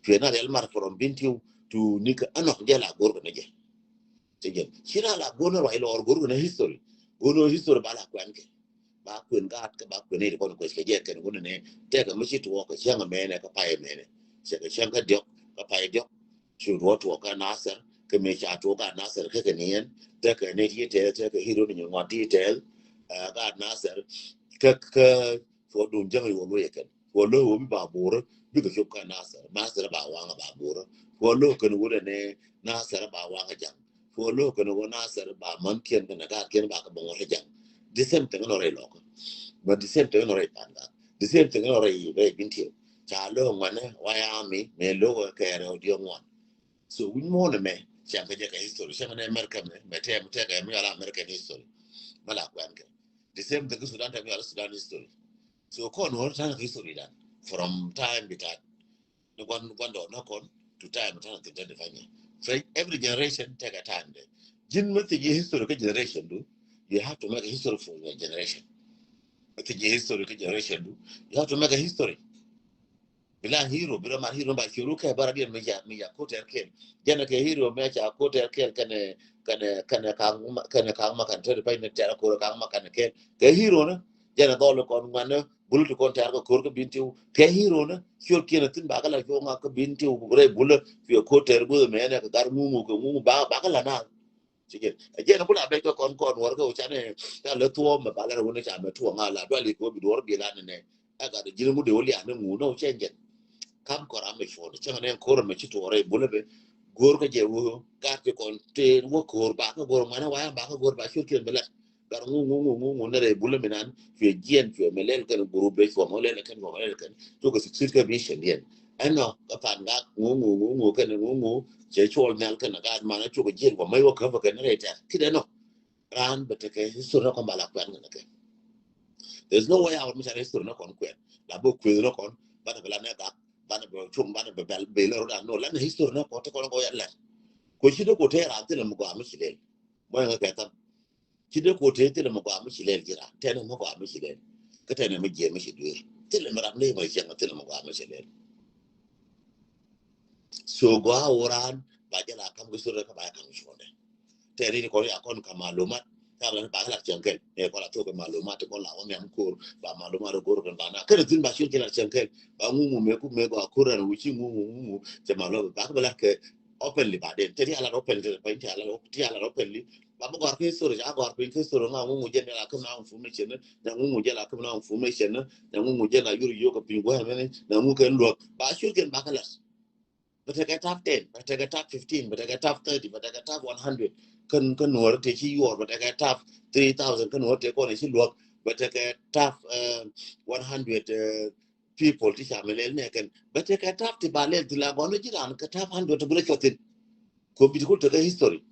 cuɛ na rɛl mar from bin tiu tu ni kä anɔk jɛ la gor kɛ ni jɛ. Ti jɛn ci na la go̱n ruac lɔɔr go̱r kɛn history. Go̱n history ba la kuɛn kɛ ba kuɛn gaat kɛ ba kuɛn ni kɔn kuɛc kɛ jɛ kɛn go̱n ni tɛkɛ mi ci tuɔɔk kɛ cäŋ mɛnɛ kɛ pay mɛnɛ. Cɛ kɛ cäŋ kɛ diɔk kɛ pay diɔk. Ci ruɔ tuɔɔk kɛ Nasir kɛ mi ca tuɔɔk kɛ Nasir kɛ kɛ ni yɛn tɛkɛ ni ti tɛl tɛkɛ hero ni nyuŋ wan ti tɛl. Gaat Nasir kɛ kɛ tuɔɔk duŋ jäŋ yuɔl wä yɛ kɛn. Kuɔ lo̱k wä bi ba burä bikɛ cop kä Nasir. Nasir ba waŋä ba burä. Kuɔ lo̱k kɛn wä dɛ ni Nasir ba waŋä jaŋ. Kuɔ lo̱k kɛn wä Nasir ba män kiɛn kɛn a gaat kiɛn ba kɛ bä ŋuɔ̱t jaŋ. The same thing nɔ rɛy lɔkä. But the same thing nɔ rɛy pan gaat. The same thing nɔ rɛy rɛy bin tiɛw. Ca lo̱k ŋuanɛ wayami mɛ lo̱k kɛɛrɛ wä diɔk ŋuan. So wi̱ny muɔ̱ɔ̱n ɛmɛ cɛn kɛ jɛ kɛ history cɛn kɛ ni America mɛ mɛ tɛm tɛkɛ mi ala American history. Mɛ la kuɛn kɛ. The same thing kɛ Sudan tɛm mi ala Sudan history. So kɔn wä tan kɛ history dan from time bitat. Ni guan guan dɔ na kɔn to time tan kɛ tɛn defanya. So every generation take a time de. Jin mɛ thiji history kɛ generation du. You have to make a history for your generation. Mɛ thiji history kɛ generation du. You have to make a history. Bila hero bila mar hero ba hero kɛ bara diɛn mi ja mi ja koter kel. Jɛn kɛ hero mi ja koter kel kɛnɛ kɛnɛ kɛnɛ kaŋ ma kɛnɛ kaŋ ma kan tɛri pay ni tɛra kore kaŋ ma kan kel kɛ hero ni. Jɛn dhɔl kɔn ŋuan ni bulu ti kɔn tɛr kɛ kor kɛ bin tiu kɛ hero ni. Ciot kiɛn thin ba kɛ la cuɔ ŋa kɛ bin tiu rɛ bulu cuɛ koter guth mɛ ni kɛ gar ŋuŋu kɛ ŋuŋu ba ba kɛ la na. Ci jɛn a jɛn a bula bɛc kä kɔn kɔn wär kä wä canɛ ca lɛ thuɔɔm mɛ ba lɛ rɛ wä ni ca mɛ tuɔɔŋ a la duali kɛ wä bi duɔr bi la ni nɛ. Ɛ gat ji̱n ŋut dee wä lia̱a̱ ni ŋuun ni wä cɛ jɛn. Kam kɔn ram mɛ cuɔ̱ɔ̱n cäŋ ni ɛn ko̱r mɛ ci tuɔɔr rɛy bulä bɛ. Go̱o̱r kä jɛ wä gat ci kɔn tëë wä ko̱o̱r ba kä go̱o̱r ŋuanɛ wa ɛn ba kä go̱o̱r ba ciöt kiɛn bɛ lɛt. Gat ŋuun ŋuun ŋuun ŋuun ŋuun ni rɛy bulä mi nan cuɛ jiɛn cuɛ mɛ lɛl kɛn gurup bɛ cuɔ mɛ lɛl kɛn cuɔ mɛ lɛl kɛn. Cukɛ succeed kɛ mission diɛn. Ɛnɔ kä Pangak ŋu ŋu ŋu ŋu kɛn ŋu ŋu cɛ cuɔl nhial kɛn gat man a cuk jiɛn kɔ mɛ wä kä bä kɛn rɛy tɛk kidɛ nɔ. Raan bɛ tekɛ history nɔ kɔn ba la kuɛn kɛn kɛ. There's no way out mi ca history nɔ kɔn kuɛn la bä kuɛn nɔ kɔn banɛ bɛ la nɛ gak banɛ bɛ cum banɛ bɛ bɛl bɛ lɛ rɔ dan nɔ la nɛ history nɔ kɔn te kɔn kɔ ya lɛ. Ko ci dɛ ko te raan thilɛ mi gɔaa mi ci lel. Bɔ yɛ ŋa kɛ tham. Ci dee ko te thilɛ mi gɔaa mi ci lɛl ji̱ ran tɛnɛ mi gɔaa mi ci lɛl. Kä tɛnɛ mi jiɛ mi ci duer thilɛ mi ram ni mi cieŋ thilɛ mi gɔaa mi ci lɛl. So gɔaa wä ran ba jɛ la kam kɛ sore kä ba jɛ kam cuɔndɛ. Tɛnɛ ni kɔn ya kɔn ka malumat. Ka ba ba la cieŋ kɛl ni kɔn la thok kɛ malumat kɔn la wä niam kor ba malumat kor kɛn ba na kɛn thin ba cieŋ kɛl la cieŋ kɛl ba ŋu ŋu mɛ ku mɛ gɔaa kor ran wici ŋu ŋu ŋu ŋu cɛ malumat ba kɛ ba la kɛ openly ba den. Tɛnɛ ya la openly tɛnɛ pa in tɛnɛ ya la openly. Ba bi gɔ̱a̱r kä history, ca gɔ̱a̱r piny kä history ŋa ŋu ŋu jɛn la kä na information ni, na ŋu ŋu jɛn la kä na information ni, na ŋu ŋu jɛn la yur yio̱k kä piny gua̱a̱ mɛni, na ŋu kɛ luäk. Ba cur kɛn ba kä la̱t. Bɛ tekɛ tap ten, bɛ tekɛ tap fifteen, bɛ tekɛ tap thirty, bɛ tekɛ tap one hundred. Kä, kä nuɔr te ci yuɔr, bɛ tekɛ tap three thousand, kä nuɔr te kɔn ci luäk, bɛ tekɛ tap, eh, one hundred, eh, people ti ca mi lɛl nɛ kɛn. Bɛ tekɛ tap ti ba lɛl ti la gɔn ji̱ ran kä tap hundred ti bi rɛ cuɔthin. Ko bi ti kul tekɛ history.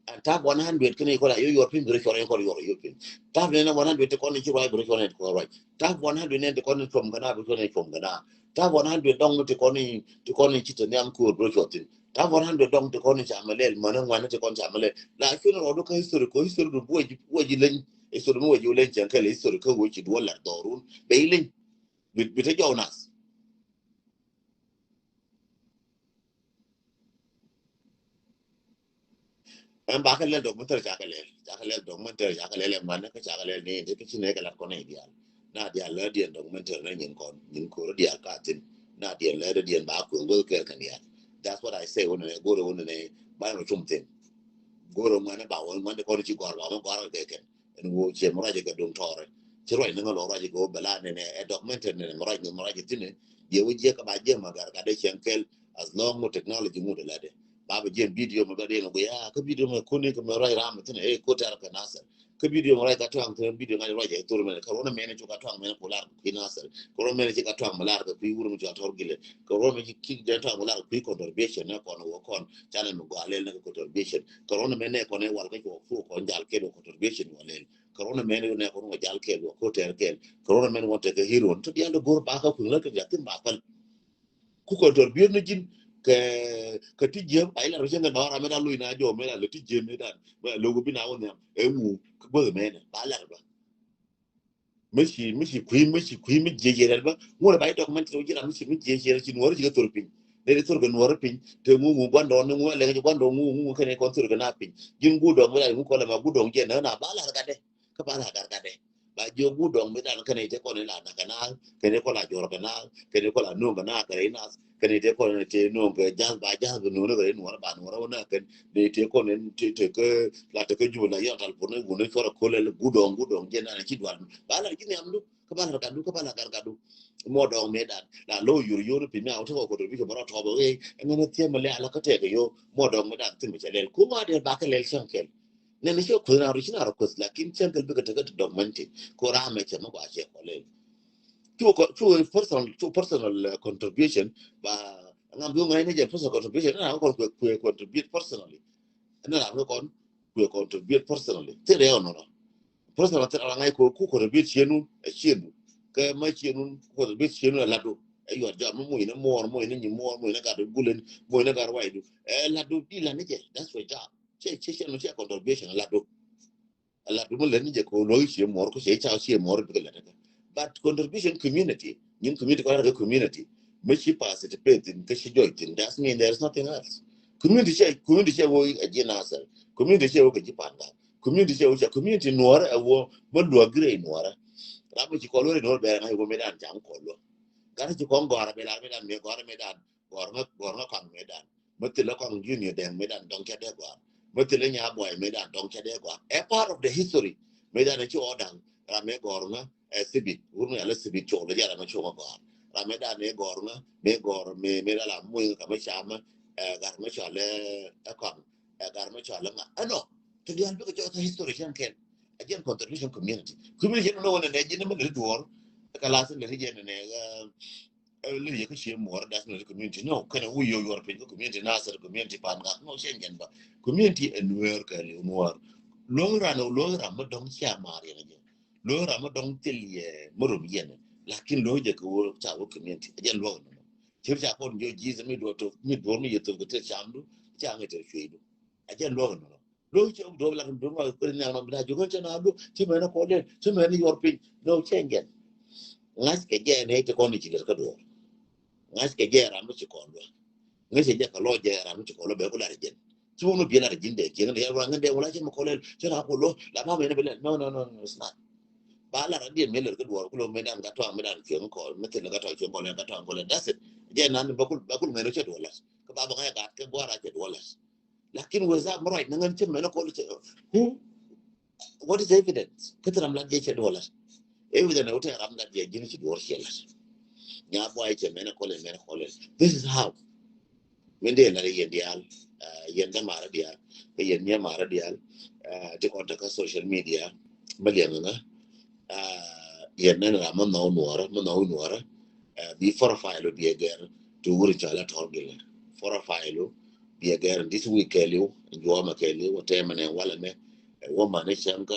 And tap one hundred kini kɔla yo yor pin bi rɛ cuɔr kɔr yor yo pin. Tap nɛ one hundred ti kɔn ci ruai bi rɛ cuɔr kɔr ruai. Tap one hundred nɛ ti kɔn cuɔm gana bi cuɔr cuɔm gana. Tap one hundred dɔŋ ti kɔn ti kɔn ci te niam kur bi rɛ cuɔthin. Tap one hundred dɔŋ ti kɔn ca mi lɛl mani ŋuan ti kɔn ca mi lɛl. La cuɔn rɔ du kä history ko history du bu wɛ ji leny. History mi wɛ ji leny cɛn kɛl history kä wɛ ci duɔ lar dɔrun. Bɛ ileny. Bi, bi te jɔw nas. Ɛn ba kɛ lɛl documentary ca kɛ lɛl, ca kɛ lɛl documentary ca kɛ lɛl ɛn manɛ kä ca kɛ lɛl ni indi kä ci nɛ kɛ lat kɔn ni dial. Na dial lɛ diɛn documentary nɛ nyin kɔn, nyin kor dial ka thin. Na diɛn lɛ diɛn ba kueŋ goth kɛɛl kɛn dial. That's what I say wunɛ nɛ, go̱rɛ wunɛ nɛ, ba nɛ cum thin. Go̱rɛ ŋuɛnɛ ba wunɛ ŋuɛnɛ kɔn ci gɔr ba wunɛ gɔr kɛ kɛn. Ɛn ɣöö ciɛ mi ruac kɛ duŋ tɔɔrɛ. Ci ruac ni ŋä lɔ ruac kɛ ɣöö bɛ la nɛnɛ ɛ documentary nɛnɛ mi ruac ni mi ruac thi̱n ɛ. Jiɛ wä jiɛ kä ba jiɛ ma gar gat dee cieŋ kɛl as long wä technology ŋut ɛ lɛ dee. Ba bɛ jiɛ video mi bɛ dee ni guiya kä video mi kuni kɛ mi ruac ram thi̱n ɛ ko tɛr kɛ nasɛr. Kä video mi ruac ka tuaŋ thi̱n video ŋa̱c ruac ɛ thor mɛn kɛ ruɔn mɛn cu ka tuaŋ mɛn ku lar kɛ kui̱ nasɛr. Kɛ ruɔn mɛn ci ka tuaŋ mi lar kɛ kui̱ wur mi cu a tɔr gilɛ. Kɛ ruɔn mɛn ci ki jɛ tuaŋ mi lar kɛ kui̱ contribution nɛ kɔn wä kɔn. Canɛ mi gɔaa lɛl nɛ kɛ contribution. Kɛ ruɔn mɛn nɛ kɔn ɛ wal kä cu wä fu kɔn jal kɛl wä contribution wä lɛl. Kɛ ruɔ̱n mɛn nɛ kɔn wä jal kɛɛl wä ko tɛr kɛɛl. Kɛ ruɔ̱n mɛn wä tekɛ hero ni ti dial di go̱r ba kä kui̱ la kɛ jatin ba päl. Ku kɔn tɔr bier ni ji̱n kɛ, kɛ ti jiäm a ilar cɛn kɛ nɔɔr a mɛn a luc na jɔ mɛn a lɛ ti jiäm ni dan mɛn a lo̱k bi na wä nhiam ɛ ŋu kɛ guäth mɛn ba lar ba. Mi ci, mi ci kui̱, mi ci kui̱ mi jiɛ jiɛ rɛl ba ŋuɔr ba i documentary wä ji̱ ram mi ci, mi jiɛ jiɛ rɛl ci nuɔr ci kɛ thor piny. Nɛ di thor kɛ nuɔr piny te ŋu ŋu guandɔ ni ŋu a lɛŋ ci guandɔ ŋu ŋu kɛn kɔn thor kɛ na piny. Ji̱n gu dɔŋ mi la ŋu kɔn lɛ ma gu dɔŋ jiɛ nɛ na ba lar ka dɛ. Kä ba la gar gatdɛ. Ba jiök wut dɔŋ mi dan kɛn ite kɔn in la nak kɛ naath kɛn ite kɔn la jɔr kɛ naath kɛn ite kɔn la no̱o̱ŋ kɛ naath kɛ rɛy naath kɛn ite kɔn in te no̱o̱ŋ kɛ ja̱th ba ja̱th bi no̱o̱ŋ kɛ rɛy nuɔ̱ɔ̱r ba nuɔ̱ɔ̱r wä naath kɛn ni ite kɔn in te te kä la te kä jubɛ la yɔt al pur ni wun in cuɔr a kolɛ wut dɔŋ wut dɔŋ jɛ naan ci dual ba la ji̱ niam du kä ba la gatdu kä ba la gar gatdu. Mɔ dɔŋ mi dan la lo̱w yur yur pi mi a wä te kɔ kɔ te bi kɛ bä rɔ tɔɔp ɛ ŋän thiɛm mi lɛ ala kä tɛk kɛ yo mɔ dɔŋ mi dan thim mi cɛ lɛl ku ma dee ba kɛ lɛl cäŋ kɛl. Nɛn ni cɛ kueth na ru ci na ru kueth lakin cɛ kɛl bikɛ tekɛ ti documentary ko ram mɛ cɛ mɛ gua cɛ kɔ lɛ. Cu kɔ cu personal cu personal contribution ba ŋam bi ŋa̱c ni jɛ personal contribution na kɔn kuɛ kuɛ contribute personally. Ɛn na kɔn kuɛ contribute personally ti rɛ ɔnɔ nɔ. Personal ti ra ŋa̱c ko ku contribute cienu ɛ cienu kɛ mɛ cienu contribute cienu ɛ ladu ɛ yuɔt jam mɛ muc ni muɔr muc ni nyi muɔr muc ni gat gulen muc ni gat waidu ɛ ladu di la ni jɛ that's your job. Cɛ cɛ cɛ no cɛ contribution a lat do. A lat do mi lɛt ni jɛ ko luɔk i̱ cie muɔr ko cɛ ca cie muɔr bikɛ lɛt kɛ. But contribution community nyin community kɔn kɛ community mi ci participate in kä ci joy tin that's mean there is nothing else. Community cɛ community cɛ wo a jiɛ nasɛr community cɛ wo kɛ ji̱ pan gat community cɛ wo cɛ community nuɔrɛ a wo mi luɔk gire nuɔrɛ. Ram mi ci kɔl wɛrɛ nuɔrɛ bɛrɛ ŋa̱c wo mi dan cam kɔl luɔk. Gat ci kɔn gɔrɛ mi dan mi dan mi gɔrɛ mi dan gɔr ŋä gɔr ŋä kɔaŋ mëë dan. Mä thilɛ kɔaŋ junior dɛŋ mëë dan dɔŋ cɛ dee gɔr. Mä thilɛ nya buɔy mëë dan dɔŋ cɛ dee gɔr. Ɛ part of the history. Mëë dan ci ɔ daŋ ram mëë gɔr ŋä ɛ thibit wur ŋä yalɛ thibit cok lɛ jɛ ram mëë cok ŋä gɔr. Ram mëë dan mëë gɔr ŋä mëë gɔr mëë mëë dan la muny ŋä kɛ mä camä ɛ gar mä cɔl ɛ kɔaŋ ɛ gar mä cɔl ɛ ŋa ɛnɔ. Kɛ dial bikɛ cɔl kä history cɛn kɛn. Ɛ jɛn contribution community community cɛn nɔ wä nɛ nɛ ji̱n ni mä lɛ duɔr. Ɛ kɛ la thilɛ ni jɛn nɛ nɛ ɛ Ɛ lɛ yɛ kä cie muɔr das nɛ community. No, kɛnɛ wu yɔ yuɔr piny kä community Nasir, community Pan Gak. No, cɛ jɛn ba. Community ɛ Nuɛr kɛ liw Nuɛr. Luɔ̱ŋ ran ɛ luɔ̱ŋ ran mi dɔŋ cia mar yɛn jɛ. Luɔ̱ŋ ram mi dɔŋ thil yɛ mi rum yɛn. Lakin luɔ̱ŋ jɛ kɛ wä ca wä community. Jɛn luɔ̱ŋ nɔ. Cir ca kɔn jɔ Jesus mi duɔr to, mi duɔr mi yɛ to kɛ te camdu. Ca ŋɛ te cuidu. A jɛn luɔ̱ŋ nɔ. Luɔ̱ŋ cɛ duɔr la duɔr ma kɛ niaŋ nɔ mi da jɔ kɛ cɛ na du. Cɛ mɛ na kɔn lɛ. Cɛ mɛ na yuɔr piny. No, cɛ jɛn. Ŋa̱c kɛ jɛ nɛ te kɔn ni ci lɛ kä duɔr. Ŋa̱c kɛ jɛ ram mi ci kɔn duɔr. Ŋäcɛ jɛ kɛ lɔ jɛ ram ci kɔlɔ bɛ ku lar jɛn. Ci wun biɛ lar jin dɛ kiɛŋ dɛ ruan ŋän dɛ wala ci mɛ kɔlɛ ci ra kɔlɔ la ma mɛ ne bɛ lɛ. No, no, no, no, it's not. Ba lar a diɛ mɛ lɛ kɛ duɔr kulɔ mɛ dan ka tɔŋ mɛ dan kiɛŋ kɔl mɛ thil ka tɔŋ kiɛŋ kɔl ka tɔŋ kɔl. That's it. Jɛ nan bɛ kul bɛ kul ŋɛn cɛ duɔr las. Kɛ ba bɛ ŋa gat kɛ guara cɛ duɔr las. Lakin weza mɛ rɔy na ŋän ci mɛ ne kɔl cɛ. Who What is evidence? Kä ti ram lat jɛ cɛ duɔlat. Evidence wä te ram lat jɛ ji̱n ci duɔr cɛ lat. Nya buay cɛ mɛnɛ kɔlɛ mɛnɛ kɔlɛ. This is how. Min dee lat yɛn dial. Yɛn dɛ mara dial. Kä yɛn nya mara dial. Ti kɔn ta kä social media. Bä liɛŋ ŋä. Yɛn nɛn ram mä nhɔw nuɔrä mä nhɔw nuɔrä. Bi profile bi gɛr. Tu wuri cɔla tɔr gilɛ. Profile bi gɛr this week kɛliw. Juɔmɛ kɛliw tɛmɛ nɛ walɛ mɛ. Ɛ wä mani cäŋ kä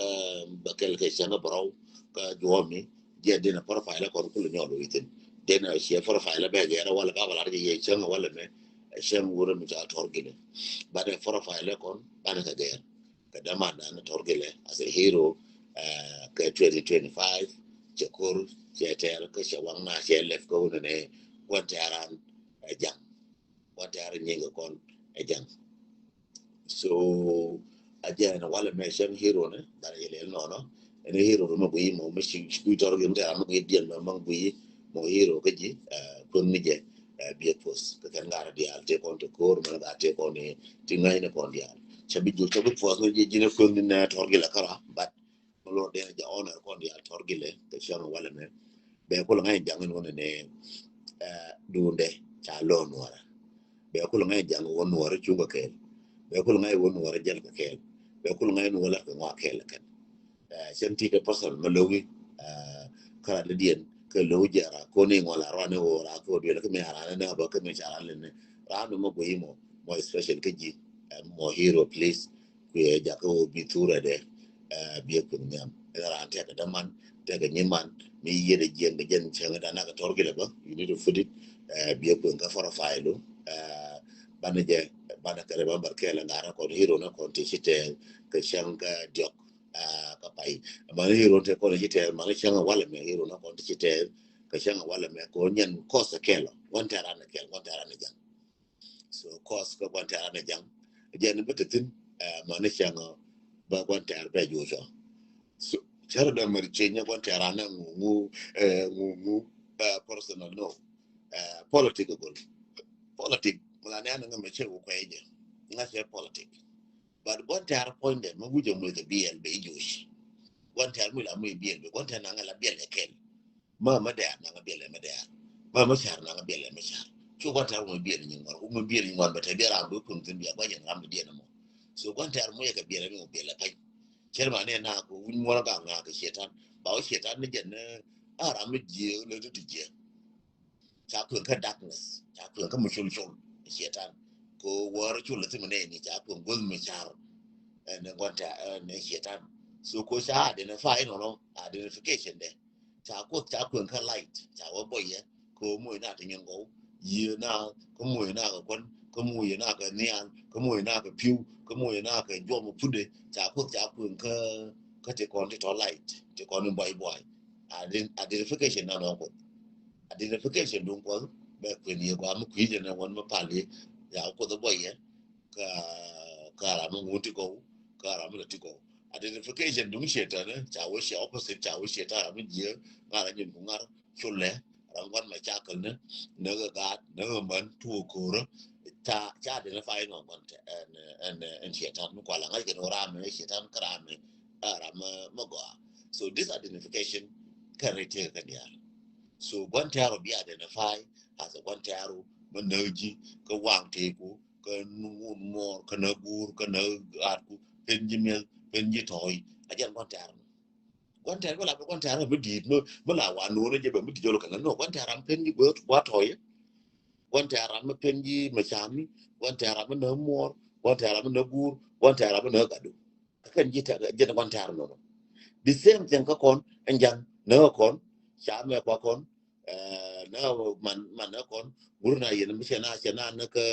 bä kɛl kɛ cäŋ kä bärɔw kä juɔmi. Jɛ dinɛ profile kɔn kul nyɔl within. Dinɛ ciɛ profile bɛ gɛr wala ka bä lar jɛ yɛ cäŋ wala mɛ. Ɛ cäŋ wurɛ mi ca tɔr gilɛ. Banɛ profile kɔn banɛ kɛ gɛr. Kɛ dama dan tɔr gilɛ as a hero. Kɛ twenty twenty-five cɛ kor cɛ tɛr kä cɛ waŋ na cɛ lɛf kä wunɛ nɛ guan tɛran. Ɛ jaŋ. Guan tɛran nyingɛ kɔn ɛ jaŋ. So a jɛ ɛn walɛ mɛ cɛm hero ni banɛ yɛ lɛl nɔnɔ. Ɛn hero ni mɛ gui mɔ mɛ ci gui tɔr gui mɛ tɛra mɛ gui diɛn mɛ mɛ gui mɔ hero kä ji. Kueŋ ni jɛ biɛ post kä kɛn gara dial te kɔn te kor mɛ ga te kɔn ni ti ŋa̱c ni kɔn dial. Cɛ bi ju cɛ bi post ni ji ji ni kueŋ ni nɛ tɔr gui lɛ kara but mɛ lor den jɛ honor kɔn dial tɔr gui lɛ kɛ cɛm walɛ mɛ. Bɛ kul ŋa̱c jaŋ in wä ni nɛ dundɛ ca lɔ nuɔrɛ. Bɛ kul ŋa̱c jaŋ wä nuɔrɛ cuŋ kɛ kɛɛl. Bɛ kul ŋa̱c wä nuɔrɛ jɛl kɛ kɛɛl. Bɛ kul ŋa̱c nuɔrɛ kɛ ŋɔa kɛɛl kɛn. Cɛn ti kɛ personal mɛ lowi. Kara di diɛn kɛ lowi jɛ ra koni ŋɔla rani wä ra kɛ wä duɛl kɛ mi ara ni nɛ bä kɛ mi ca ra lɛ ni. Rani mɛ gui mɔ mɔ special kɛ ji. Mɔ hero please. Kuiɛ jakä wä bi thurɛ dɛ. Biɛ kuiɛ nhiam ɛn ran tɛkɛ däman tɛkɛ nyiman mi yiet ɛ jiɛn kɛ jɛn cäŋ dan nakɛ tɔr gilɛ bä you need to put it. Biɛ kuiɛ kä profile. Banɛ jɛ banɛ kɛ remember kɛɛl ɛ ŋarä kɔn hero na kɔn ti ci tɛɛl kɛ cäŋ kä diɔk. Kä pay mani hero te kɔn ci tɛɛl mani cäŋ ɛ walɛ mɛ hero na kɔn ti ci tɛɛl kɛ cäŋ ɛ walɛ mɛ kɔn nyɛn kɔs ɛ kɛɛl ɔ guan tɛran ɛ kɛɛl guan tɛran ɛ jaŋ. So kɔs kä guan tɛr anɛ jaŋ jɛn bä te thin. Mani cäŋ bä guan tɛr bɛ juɔcɔ. So cär dɔmɛr cienyɛ guan tɛr anɛ ŋu ŋu ŋu ŋu personal no. Politic gol politic la nɛ anɛ ŋa mɛ cɛ wä kuɛ jɛ ŋa cɛ politic. But guan tɛr puɔ̱nydɛ mɛ wi̱cɛ mueth biɛl bɛ ijuc. Guan tɛr muec la muec biɛl bɛ guan tɛr naŋɛ la biɛl jɛ kɛl. Ma ma dɛɛr naŋ a biɛlɛ ma dɛɛr. Ma ma car naŋ a biɛlɛ ma car. Cu guan tɛr wä ma biɛl nyin ŋuan wä ma biɛl nyin ŋuan bɛ tɛ biɛl ram bɛ kun thin biɛl guan yɛn ram bɛ diɛn mɔ. So guan tɛr mu yɛ kɛ biɛlɛ mi wä biɛlɛ pany. Cɛr ma ni na ko wun muɔrɔ gaŋ ŋa kɛ cietan ba wä cietan ni jɛn ni a ram mi jiɛ lɛ ti ti jiɛ. Ca kueŋ kä darkness ca kueŋ kä mi col col cietan. Ko wär col lɛ thi mi nɛni ca kueŋ guäth mi car. Ɛn guan tɛr ɛn cietan. So ko ca identify nɔnɔ identification dɛ. Ca kuoth ca kueŋ kä light ca wä bɔyɛ. Kä moc na ti nyin gɔw. Yië na kä moc na kä kuän kä moc na kä nhial kä moc na kä piu kä moc na kä juɔm pudɛ ca kuoth ca kueŋ kä kä ti kɔn ti tɔ light ti kɔn in bɔy bɔy. Identification na nɔ kuoth. Identification dun kuoth bɛ kueŋ yɛ gua mi kui̱ jɛ na wan mi pal yɛ. Ya kuoth bɔyɛ. Kä kä ram mi ŋun ti gɔw kä ram mi la ti gɔw. Identification duŋ cietan ca wä cia opposite ca wä cietan ram mi jiɛ ŋar a nyin ku ŋar. Culɛ ram guan mɛ ca käl ni ni kä gaat ni kä män tuɔ ko̱rä. Ca ca identify nɔ guan tɛ ɛn ɛn ɛn cietan mi kuala ŋa̱c kɛ ni ram mi cietan kä ram mi ram mi gɔa. So this identification kɛ rɛ tëë kɛ diaal. So guan tɛɛru bi identify as a guan tɛɛru mi näk ji̱ kä waŋ teku. Kä wun muɔr kä na guur kä na atku pen ji̱ mi̱eth pen ji̱ tɔ̱ɔ̱c. A jɛn gua̱n tɛ̈r ni Gua̱n tɛ̈r bä la bä gua̱n tɛ̈r mi di̱i̱t mi, mi la wa nuɔ̱ɔ̱n jɛ bɛ mi di̱i̱t jɔl kɛ la nɔ gua̱n tɛ̈r ram pen ji̱ bä wa tɔ̱ yɛ. Gua̱n tɛ̈r ram mi pen ji̱ mɛ cami, gua̱n tɛ̈r ram mi nä muɔr, gua̱n tɛ̈r ram mi nä guur, gua̱n tɛ̈r ram mi nä gadu. Kä kɛn ji̱ tɛ̈r jɛn gua̱n tɛ̈r nɔ. The same thing kä kɔn ɛn ja̱ŋ nä kɔn, cami kua kɔn, eh, nä man, man nä kɔn, gur na yɛn mi cɛ na, cɛ na nä kä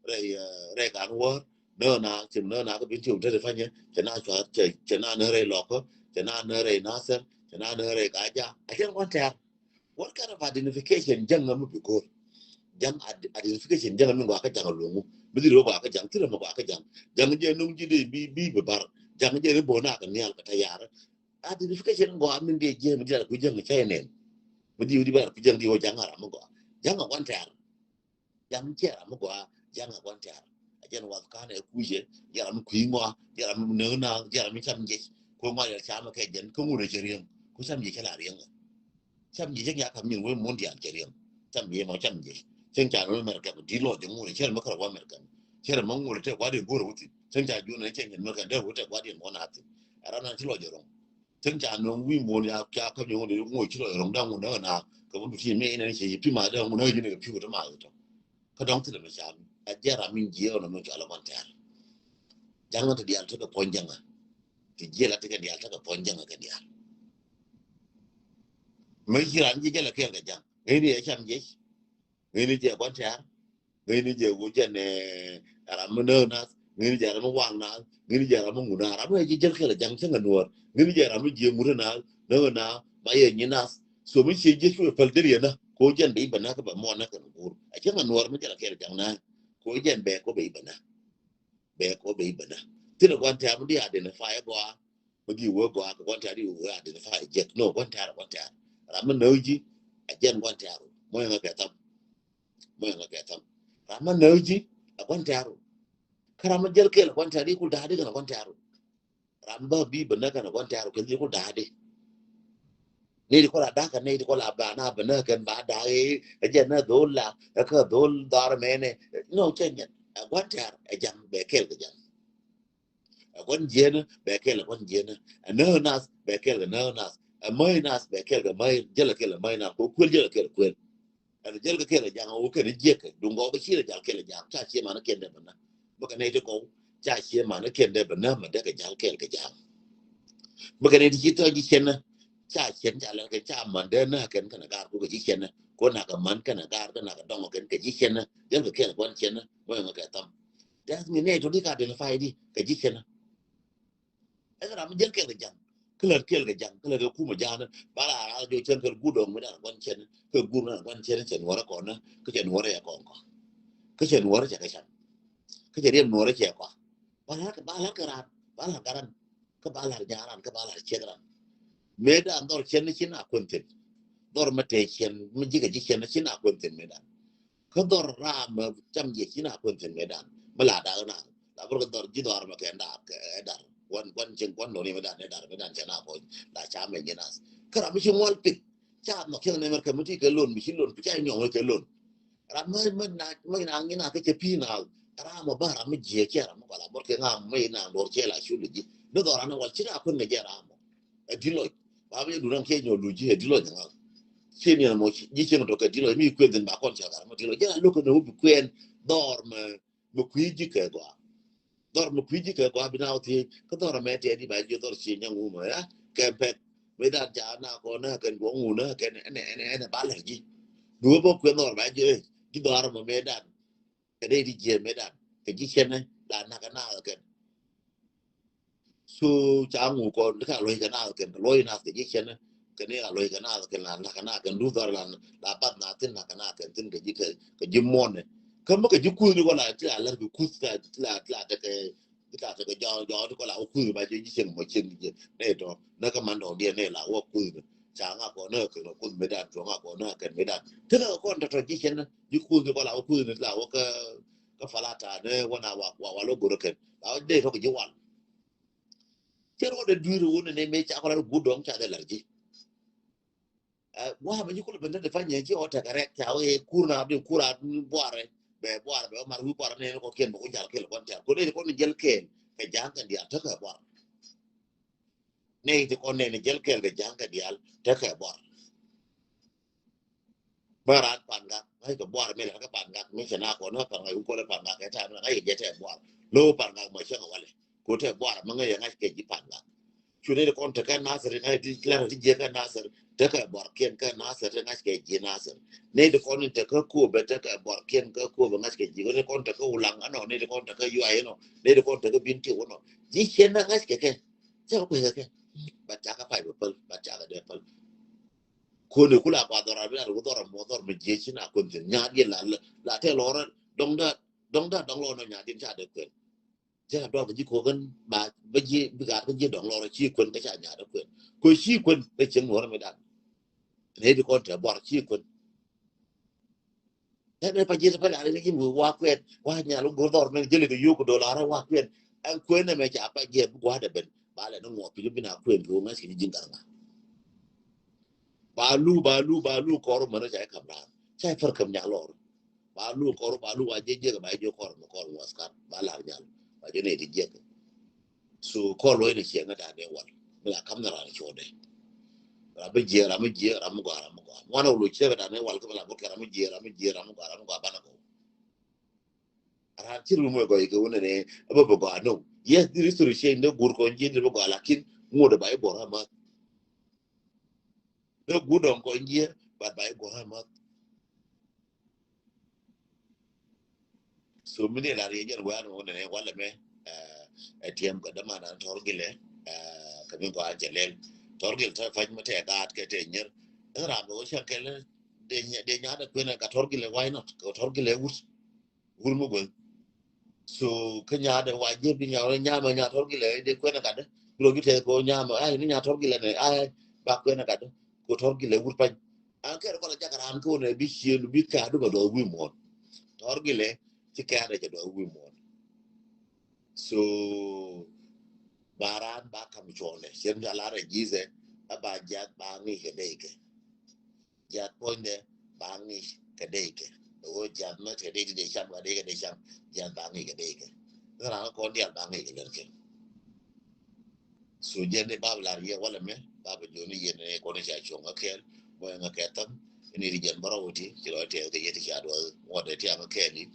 rɛy, eh, rɛy kan wär, nä na, cɛ nä na kä bin ti wä te de fanyɛ, cɛ na cua, cɛ, cɛ na nä rɛy lɔkä, cɛ na nä rɛy nasɛr, cɛ na nä rɛy kaja. A cɛn gua̱n tɛ̈r. What kind of identification ja̱ŋ ŋa mi bi go̱r? Ja̱ŋ ad-, identification ja̱ŋ ŋa mi gɔaa kä ja̱ŋ a luŋu. Mi dhil wä gɔaa kä ja̱ŋ, thilɛ mi gɔaa kä ja̱ŋ. Ja̱ŋ jɛ nuŋ ji̱ dee bi, bi bi bar. Ja̱ŋ jɛ ni bo̱o̱n a kɛ nhial kɛ tayar. Identification gɔaa min dee jɛ mi dhil a ku ja̱ŋ cɛ nɛn. Mi dhil di bar ku ja̱ŋ di wä ja̱ŋ a ram mi gɔaa. Ja̱ŋ a gua̱n tɛ̈r. Ja̱ŋ cɛ ram mi gɔaa, ja̱ŋ a gua̱n tɛ̈r. A jɛn wath kan ɛ kucɛ, jɛ ram mi kui̱ ŋɔa, jɛ ram mi nööŋ naath, jɛ ram mi cam jec. Ku ŋɔa yɛ cam kɛ jɛn, kä ŋut ɛ cɛ riɛŋ, ku cam jec cɛ la riɛŋ. Cam jec cɛ ŋi̱a̱ kam nyin wee mun diaal cɛ riɛŋ. Cam jec mɔ cam jec. Cäŋ ca nööŋ America, bi di̱t lɔc jɛ ŋut ɛ cɛ ram mi kärɛ wä America. Cɛ ram mi ŋut ɛ tɛ gua̱diɛn go̱rɛ wä thi̱n. Cäŋ ca jun ɛ cɛ nyin America, dee wä tɛ gua̱diɛn mɔ na thi̱n. Ɛ ram nan ci lɔc jɛ rɔŋ. Cäŋ ca nööŋ wi̱i̱ muɔ̱ɔ̱n ya, ca käp nyɔŋ di ŋo̱o̱c ci lɔc rɔ̱ŋ da̱ŋ wun näk na. Kɛ wun ti ti mëë inɛn cɛ yi pi ma da̱ŋ wun näk ji̱ ni kɛ pi̱w ti ma yi tɔ. Kä dɔ̱ŋ thilɛ mi ca mi. A jiɛn ram min jiɛ ɣän mi cɔal ɛ gua̱n tɛ̈r. Ja̱ŋ ti diaal tekɛ puɔ̱ny ja̱ŋ. Ti jiɛ la tekɛ diaal tekɛ puɔ̱ny ja̱ŋ kɛ diaal. Mëë ci ran ji̱ jälɛ kɛɛl kɛ ja̱ŋ. Ŋäcni ɛ cam jiɛc. Ŋäcni jɛ gua̱n tɛ̈r. Ŋäcni jɛ wu jɛn, eh, ram mi nääk nath. Ŋäcni jɛ ram mi waŋ nath. Ŋäcni jɛ ram mi ŋut nath. Ram mi jɛ jäl kɛl ja̱ŋ cäŋ anuɔr. Ŋäcni jɛ ram mi jiɛ ŋut nath. Nääk nath. Ma yɛ nyi nath. So mi ciɛ jiɛ cuɛ päl deri yɛ na. Ko jɛn bɛ i̱ bɛ na kä bɛ muɔn na kɛn guur. A cäŋ anuɔr mi jɛl kɛl ja̱ŋ na. Ko jɛn bɛ ko bɛ i̱ bɛ na. Bɛ ko bɛ i̱ bɛ na. Thilɛ gua̱n tɛ̈r mi di identify gɔaa. Mi di wee gɔaa kɛ gua̱n tɛ̈r di wee identify jek. No, gua̱n tɛ̈r, gua̱n tɛ̈r. Ram mi nääk ji̱, a jɛn gua̱n tɛ̈r. Mɔ yɛ ŋa kɛ tham. Mɔ yɛ ŋa kɛ tham. Ram mi nääk ji̱, a gua̱n tɛ̈r. Kä ram mi jäl kɛɛl a gua̱n tɛ̈r di kul da̱a̱ di kɛn a gua̱n tɛ̈r. Ram bä bi bä näk kɛn a gua̱n tɛ̈r kɛn di kul da̱a̱ di. Ni di kul a da̱a̱ kɛn ni di kul a ba na bä näk kɛn ba da̱a̱ i̱, ɛ jɛn na dhol la, ɛ kä dhol dhɔr mɛnɛ. No, cɛ nyɛn. A gua̱n tɛ̈r, ɛ ja̱ŋ bɛ kɛɛl kɛ ja̱ŋ. Ɛ gua̱n jiɛn bɛ kɛl ɛ gua̱n jiɛn. Ɛ nääk nath bɛ kɛl kɛ nääk nath. Ɛ mäc nath bɛ kɛl kɛ mäc, jäl kɛ kɛl ɛ mäc nath. Kɛ kuël jäl kɛ kɛl ɛ kuël. Ɛn jäl kɛ kɛl ɛ ja̱ŋ ɛ wä kɛn jiɛk kɛ duŋ gɔw bä ci rɛ jal kɛl ɛ ja̱ŋ. Ca ciɛ man kɛn dee bä na. Bä kɛ nɛy ti gɔw. Ca ciɛ man kɛn dee bä na mɛ dee kɛ jal kɛl kɛ ja̱ŋ. Bä kɛ nɛy ti ci thɔc ji̱ cɛn na. Ca cɛn ca lɛl kɛ ca man dee na kɛn kɛn ɛ gaar ku kɛ ji̱ cɛn na. Ko na kɛ man kɛn ɛ gaar kɛ na kɛ dɔŋ kɛn kɛ ji̱ cɛn na. Jäl kɛ kɛl ɛ gua̱n cɛn na. Bä yɛ ŋa kɛ tham. That's mean nɛy tɔ̱ di ka identify di kɛ ji̱ cɛn na. Ɛn ram mi jäl kɛɛl kɛ ja̱ŋ. Kä lät kɛɛl kɛ ja̱ŋ, kä lät kɛ kumɛ ja̱ŋ. Ba la ral jɔ cɛn kɛ guur dɔŋ mi dan gua̱n cɛn. Kɛ guur mi dan gua̱n cɛn cɛ nuɔrɛ kɔn. Kä cɛ nuɔrɛ yɛ kɔn kɔ. Kä cɛ nuɔrɛ cɛ kɛ cam. Kä cɛ riɛm nuɔrɛ cɛ kɔa. Ba la kɛ, ba la kɛ ran. Ba la garan. Kä ba la nyaran. Kä ba la cɛ ran. Mëë dan dhɔr cɛn ni ci na kuɛn thin. Dhɔr mɛ tɛ cɛn mi ji̱ kɛ ji̱ cɛn ni ci na kuɛn thin mëë dan. Kä dhɔr ram mɛ cam jiɛ ci na kuɛn thin mëë dan. Mɛ la dak na. La bär kɛ dhɔr ji̱ dhɔr mɛ kɛ nda kɛ, eh, dar. Kuan, kuan cieŋ kuan nɔ ni mëë dan, eh, dar, mëë dan cɛ na kuɛn. La ca mɛ jiɛ nas. Kä ram mi ci ŋual pik. Ca nɔ kiɛŋ nɛ mɛr kɛ mi ti kɛ lon, mi ci lon, mi ca nyɔŋ kɛ lon. Ram mɛ, mɛ na, mɛ na ŋi̱n a kɛ cɛ pi̱i̱ na. Ram mɛ ba ram mi jiɛ cɛ ram mɛ kɔla bär kɛ ŋa mɛ na lor cɛ la cu li ji̱. Ni dhɔr ran wal ci na kuɛn kɛ jɛ ram mɔ. Ɛ di lɔc. Ba mi dun ran kɛ nyɔ lu ji̱, ɛ di lɔc ŋa. Ci ni mɔ ji̱ cieŋ tɔ kɛ di lɔc mi kuɛn thin ba kɔn cɛ kar mɔ di lɔc. Jɛ la lok kɛ nɛ wä bi kuɛn dhɔr mɛ, mɛ kui̱ ji̱ kɛ gɔaa. Dhɔr mɛ kui̱ ji̱ kɛ gɔaa bi na wä thiec. Kä dhɔr mɛ tɛt di ba ji̱ dhɔr ci nyaŋ wumɛ ya. Kɛ pɛk. Mëë dan ca na kɔn na kɛn guɔŋ wun na kɛn ɛnɛ, ɛnɛ, ɛnɛ ba lɛr ji̱. Bi wä bä kuɛn dhɔr ba ji̱, eh, ji̱ dhɔr mɛ mëë dan. Kɛ dee di jiɛ mëë dan. Kɛ ji̱ cɛn la nak kɛ na kɛn. So ca ŋu kɔn, ni ka lo̱c kɛ naath kɛn, kɛ lo̱c naath kɛ ji̱ cɛn, kɛ ni ka lo̱c kɛ naath kɛn, la, la kɛ naath kɛn, duth dhɔr la, la bath naath thin, la kɛ naath kɛn thin kɛ ji̱ kɛ, kɛ ji̱ muɔ̱n ni. Kä mi kɛ ji̱ kuth ni kɔ la, ti la lɛr kɛ kuth, ti la, ti la, ti la tekɛ, ti la tekɛ jɔɔk, jɔɔk ti kɔ la wä kuth ni ba ji̱, ji̱ cɛn mɔ cɛn ji̱, ni tɔ, ni kä man dɔ̱ŋ diɛn ni la wä kuth ni. Ca ŋa kɔn ni kɛn kuth mi dan, cuɔ ŋa kɔn ni kɛn mi dan. Ti kɛ kɔn tɔtɔ ji̱ cɛn, ji̱ kuth ni kɔ la wä kuth ni, ti la wä kä, kä falata ni wä na wa, wa, wa lo go̱r kɛn. La wä dee tɔ kɛ ji̱ wal. Cɛ rɔ dee dui̱r wun ni mëë ca kɔn la rɔ guut dɔŋ ca dee lar ji̱. Ɛ, wa mɛ ji̱ kulɛ ben te dee panyɛ ci ɔ tɛkɛ rɛk ca wee kur na bi kur a buarɛ. Bɛ buarɛ bɛ mar wi̱i̱ buarɛ ni kɔ kiɛn bɛ ku jal kɛl kɔn tɛr. Ko dee kɔn jɛl kɛn kɛ ja̱a̱ŋ kɛn diaal tekɛ buarɛ. Nɛy ti kɔn nɛn jäl kɛɛl kɛ ja̱ŋ kɛ diaal tekɛ buar. Bä raan Pangak ŋa̱ckɛ buar mi lɛ kɛ Pangak mi cɛ na kɔn ŋa̱ Pangak i̱ kulɛ Pangak kɛ ta̱a̱ mi ŋa̱ckɛ jɛ tɛ buar. Lo̱w Pangak mɔ cɛ kɛ walɛ. Ku tɛ buar mi ŋäc yɛ ŋa̱ckɛ ji̱ Pangak. Cu nɛy ti kɔn tekɛ Nasir ŋa̱c ti lɛr ti jiɛ kɛ Nasir tekɛ buarkiɛn kɛ Nasir ti ŋa̱ckɛ ji̱ Nasir. Nɛy ti kɔn in tekɛ Kobɛ tekɛ buarkiɛn kɛ Kobɛ ŋa̱ckɛ ji̱. Nɛy ti kɔn tekɛ Ulaŋ ɛnɔ, nɛy ti kɔn tekɛ Yuay ɛnɔ, nɛy ti kɔn tekɛ Bintiu ɛnɔ. Ji̱ ciɛn na ŋa̱ckɛ kɛ. Cɛ kɛ kui̱ kɛ kɛ. Bat cakɛ pay bɛ päl, bat cakɛ dee päl. Koni kula ba dhɔr a bi a dhɔr a mɔ dhɔr mi jiɛ ci na kun thin nya di la la tɛ lɔrɛ dɔŋ da dɔŋ da dɔŋ lɔ nɔ nya din ca de kuen. Jɛ dɔŋ ji ko gan ba ba ji bi gar ji dɔŋ lɔrɛ ci kuen ka ca nya de kuen. Ko ci kuen ka ceng lɔrɛ mi dan. Ne di kɔn tɛ bɔr ci kuen. Tɛ ne pa jiɛ pa la ni ji mi wa kuen wa nya lo go dhɔr mi jeli de yu ko dolar wa kuen. An kuen ne me ca pa jiɛ bi gwa de ben. Ba le no ŋɔ pi bi na kuen ko ngas ki jin garma. Ba lu, ba lu, ba lu kɔr mɛn ca kam ran. Ca far kam nya lɔr. Ba lu kɔr, ba lu wa je je ba je kɔr mɛ kɔr wa skat. Ba la nya. Ba je ne di je. So kɔr lo ne che nga da ne wal. Mi la kam na ran cho de. Ra bi je, ra mi je, ra mi gwa, ra mi gwa. Wana lo che nga da ne wal ka la bo ke ra mi je, ra mi je, ra mi gwa, ra mi gwa ba na ko. Ran ci rum wɛ gɔy ke wunɛ ne aba ba gɔa no. Yes, di history change de gur kɔn jin de ba gɔa lakin ŋuɔt ba i bɔra ma. De gur dɔn kɔn jin but ba i bɔra ma. So mini la ri jɛn wɛ an wunɛ ne wala mɛ. Ɛ tiɛm ka dama na tɔr gilɛ. Ka min kɔ an cɛ lɛl tɔr gil tɔ faj ma tɛ gaat kɛ tɛ nyer. Ɛ ram bɛ wä cɛ kɛlɛ de nya de nya de kuɛnɛ ka tɔr gilɛ, why not? Ka tɔr gilɛ wut. Wur mi guäth. So kä nyaatdɛ wa jiɛp di nyaat wä nyamɛ nyaat tɔr gilɛ de kuɛn ɛ gatdɛ. Bro gi tɛth kɛ wä nyamɛ ay ni nyaat tɔr gilɛ nɛ ay ba kuɛn ɛ gatdɛ. Kɛ tɔr gilɛ wur pany. An kɛr kɔn ɛ jak raan kä wä nɛ bi ciël bi kɛ adu bɛ dɔɔth wi̱i̱ muɔ̱ɔ̱n. Tɔr gilɛ ci kɛ adɛ cɛ dɔɔth wi̱i̱ muɔ̱ɔ̱n. So ba raan ba kam cuɔnɛ cien ca lar ɛ ji̱thɛ ɛ ba jiath ba ŋi̱i̱c kɛ dee kɛ. Jiath puɔ̱nydɛ ba ŋi̱i̱c kɛ dee kɛ. Ɣöö jiath mɛ kɛ dee ti dee cam kɛ dee kɛ dee cam. Jiath ba ŋi̱i̱c kɛ dee kɛ. Ni raan kɔn diaal ba ŋi̱i̱c kɛ lɛr kɛ. So jiɛn di bab lar yɛ walɛ mɛ bab joni yɛn ni kɔn ca cuɔ̱ŋ kä kɛɛl. Mɔ ɛŋä kɛ tham ini ri jiɛn bärɔw ti ci lɔ tɛth kɛ yɛ ti ca duɔth ŋuɔt dee ti aŋä kɛɛl in.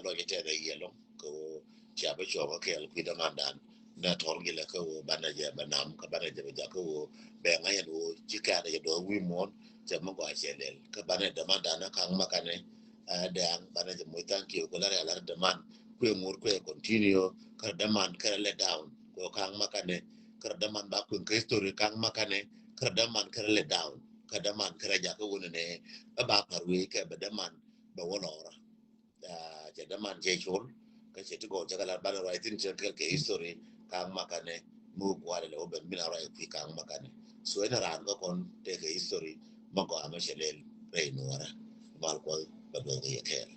Lɔ jɛ tɛth ɛ yɛ lɔŋ kɛ ɣöö ca bä cuɔ̱ŋ kä kɛɛl kui̱ dämandan. Nɛ tɔr gilɛ kä ɣöö banɛ jɛ bɛ nam kä banɛ jɛ bɛ jak kä ɣöö bɛ ŋa̱c ɛn ɣöö ci kɛɛl jɛ duɔth wi̱i̱ muɔ̱ɔ̱n. Cɛ mi gɔaa cɛ lɛl kä banɛ dämandan ɛ ka̱ŋ ma kanɛ. Ɛ dɛ̈ɛ̈ŋ banɛ jɛ moc thank you kɛ lär ɛ lär däman kuëë ŋot kuëë continue kä däman kä let down kɛ ka̱ŋ ma kanɛ. Kä däman ba kuëŋ kä history ka̱ŋ ma kanɛ kä däman kä let down kä däman kä jakä wunɛ nɛ. Ɛ ba pa̱r wee kɛ bɛ däman bɛ wä lɔra. Cɛ däman cɛ col kä cɛ ti gɔw cɛ kɛ lat banɛ ruac thin cɛ kɛl kɛ history ka̱ŋ ma kanɛ. Mi wä gua̱a̱lɛ lɛ wä ben bin a ruac kui̱ ka̱ŋ ma kanɛ. So ɛn raan kä kɔn tëë kɛ history ma gɔaa mɛ cɛ lɛl rɛy nuɔrä. Mal kuɔth bɛ duɔth kɛ yɛ kɛɛl.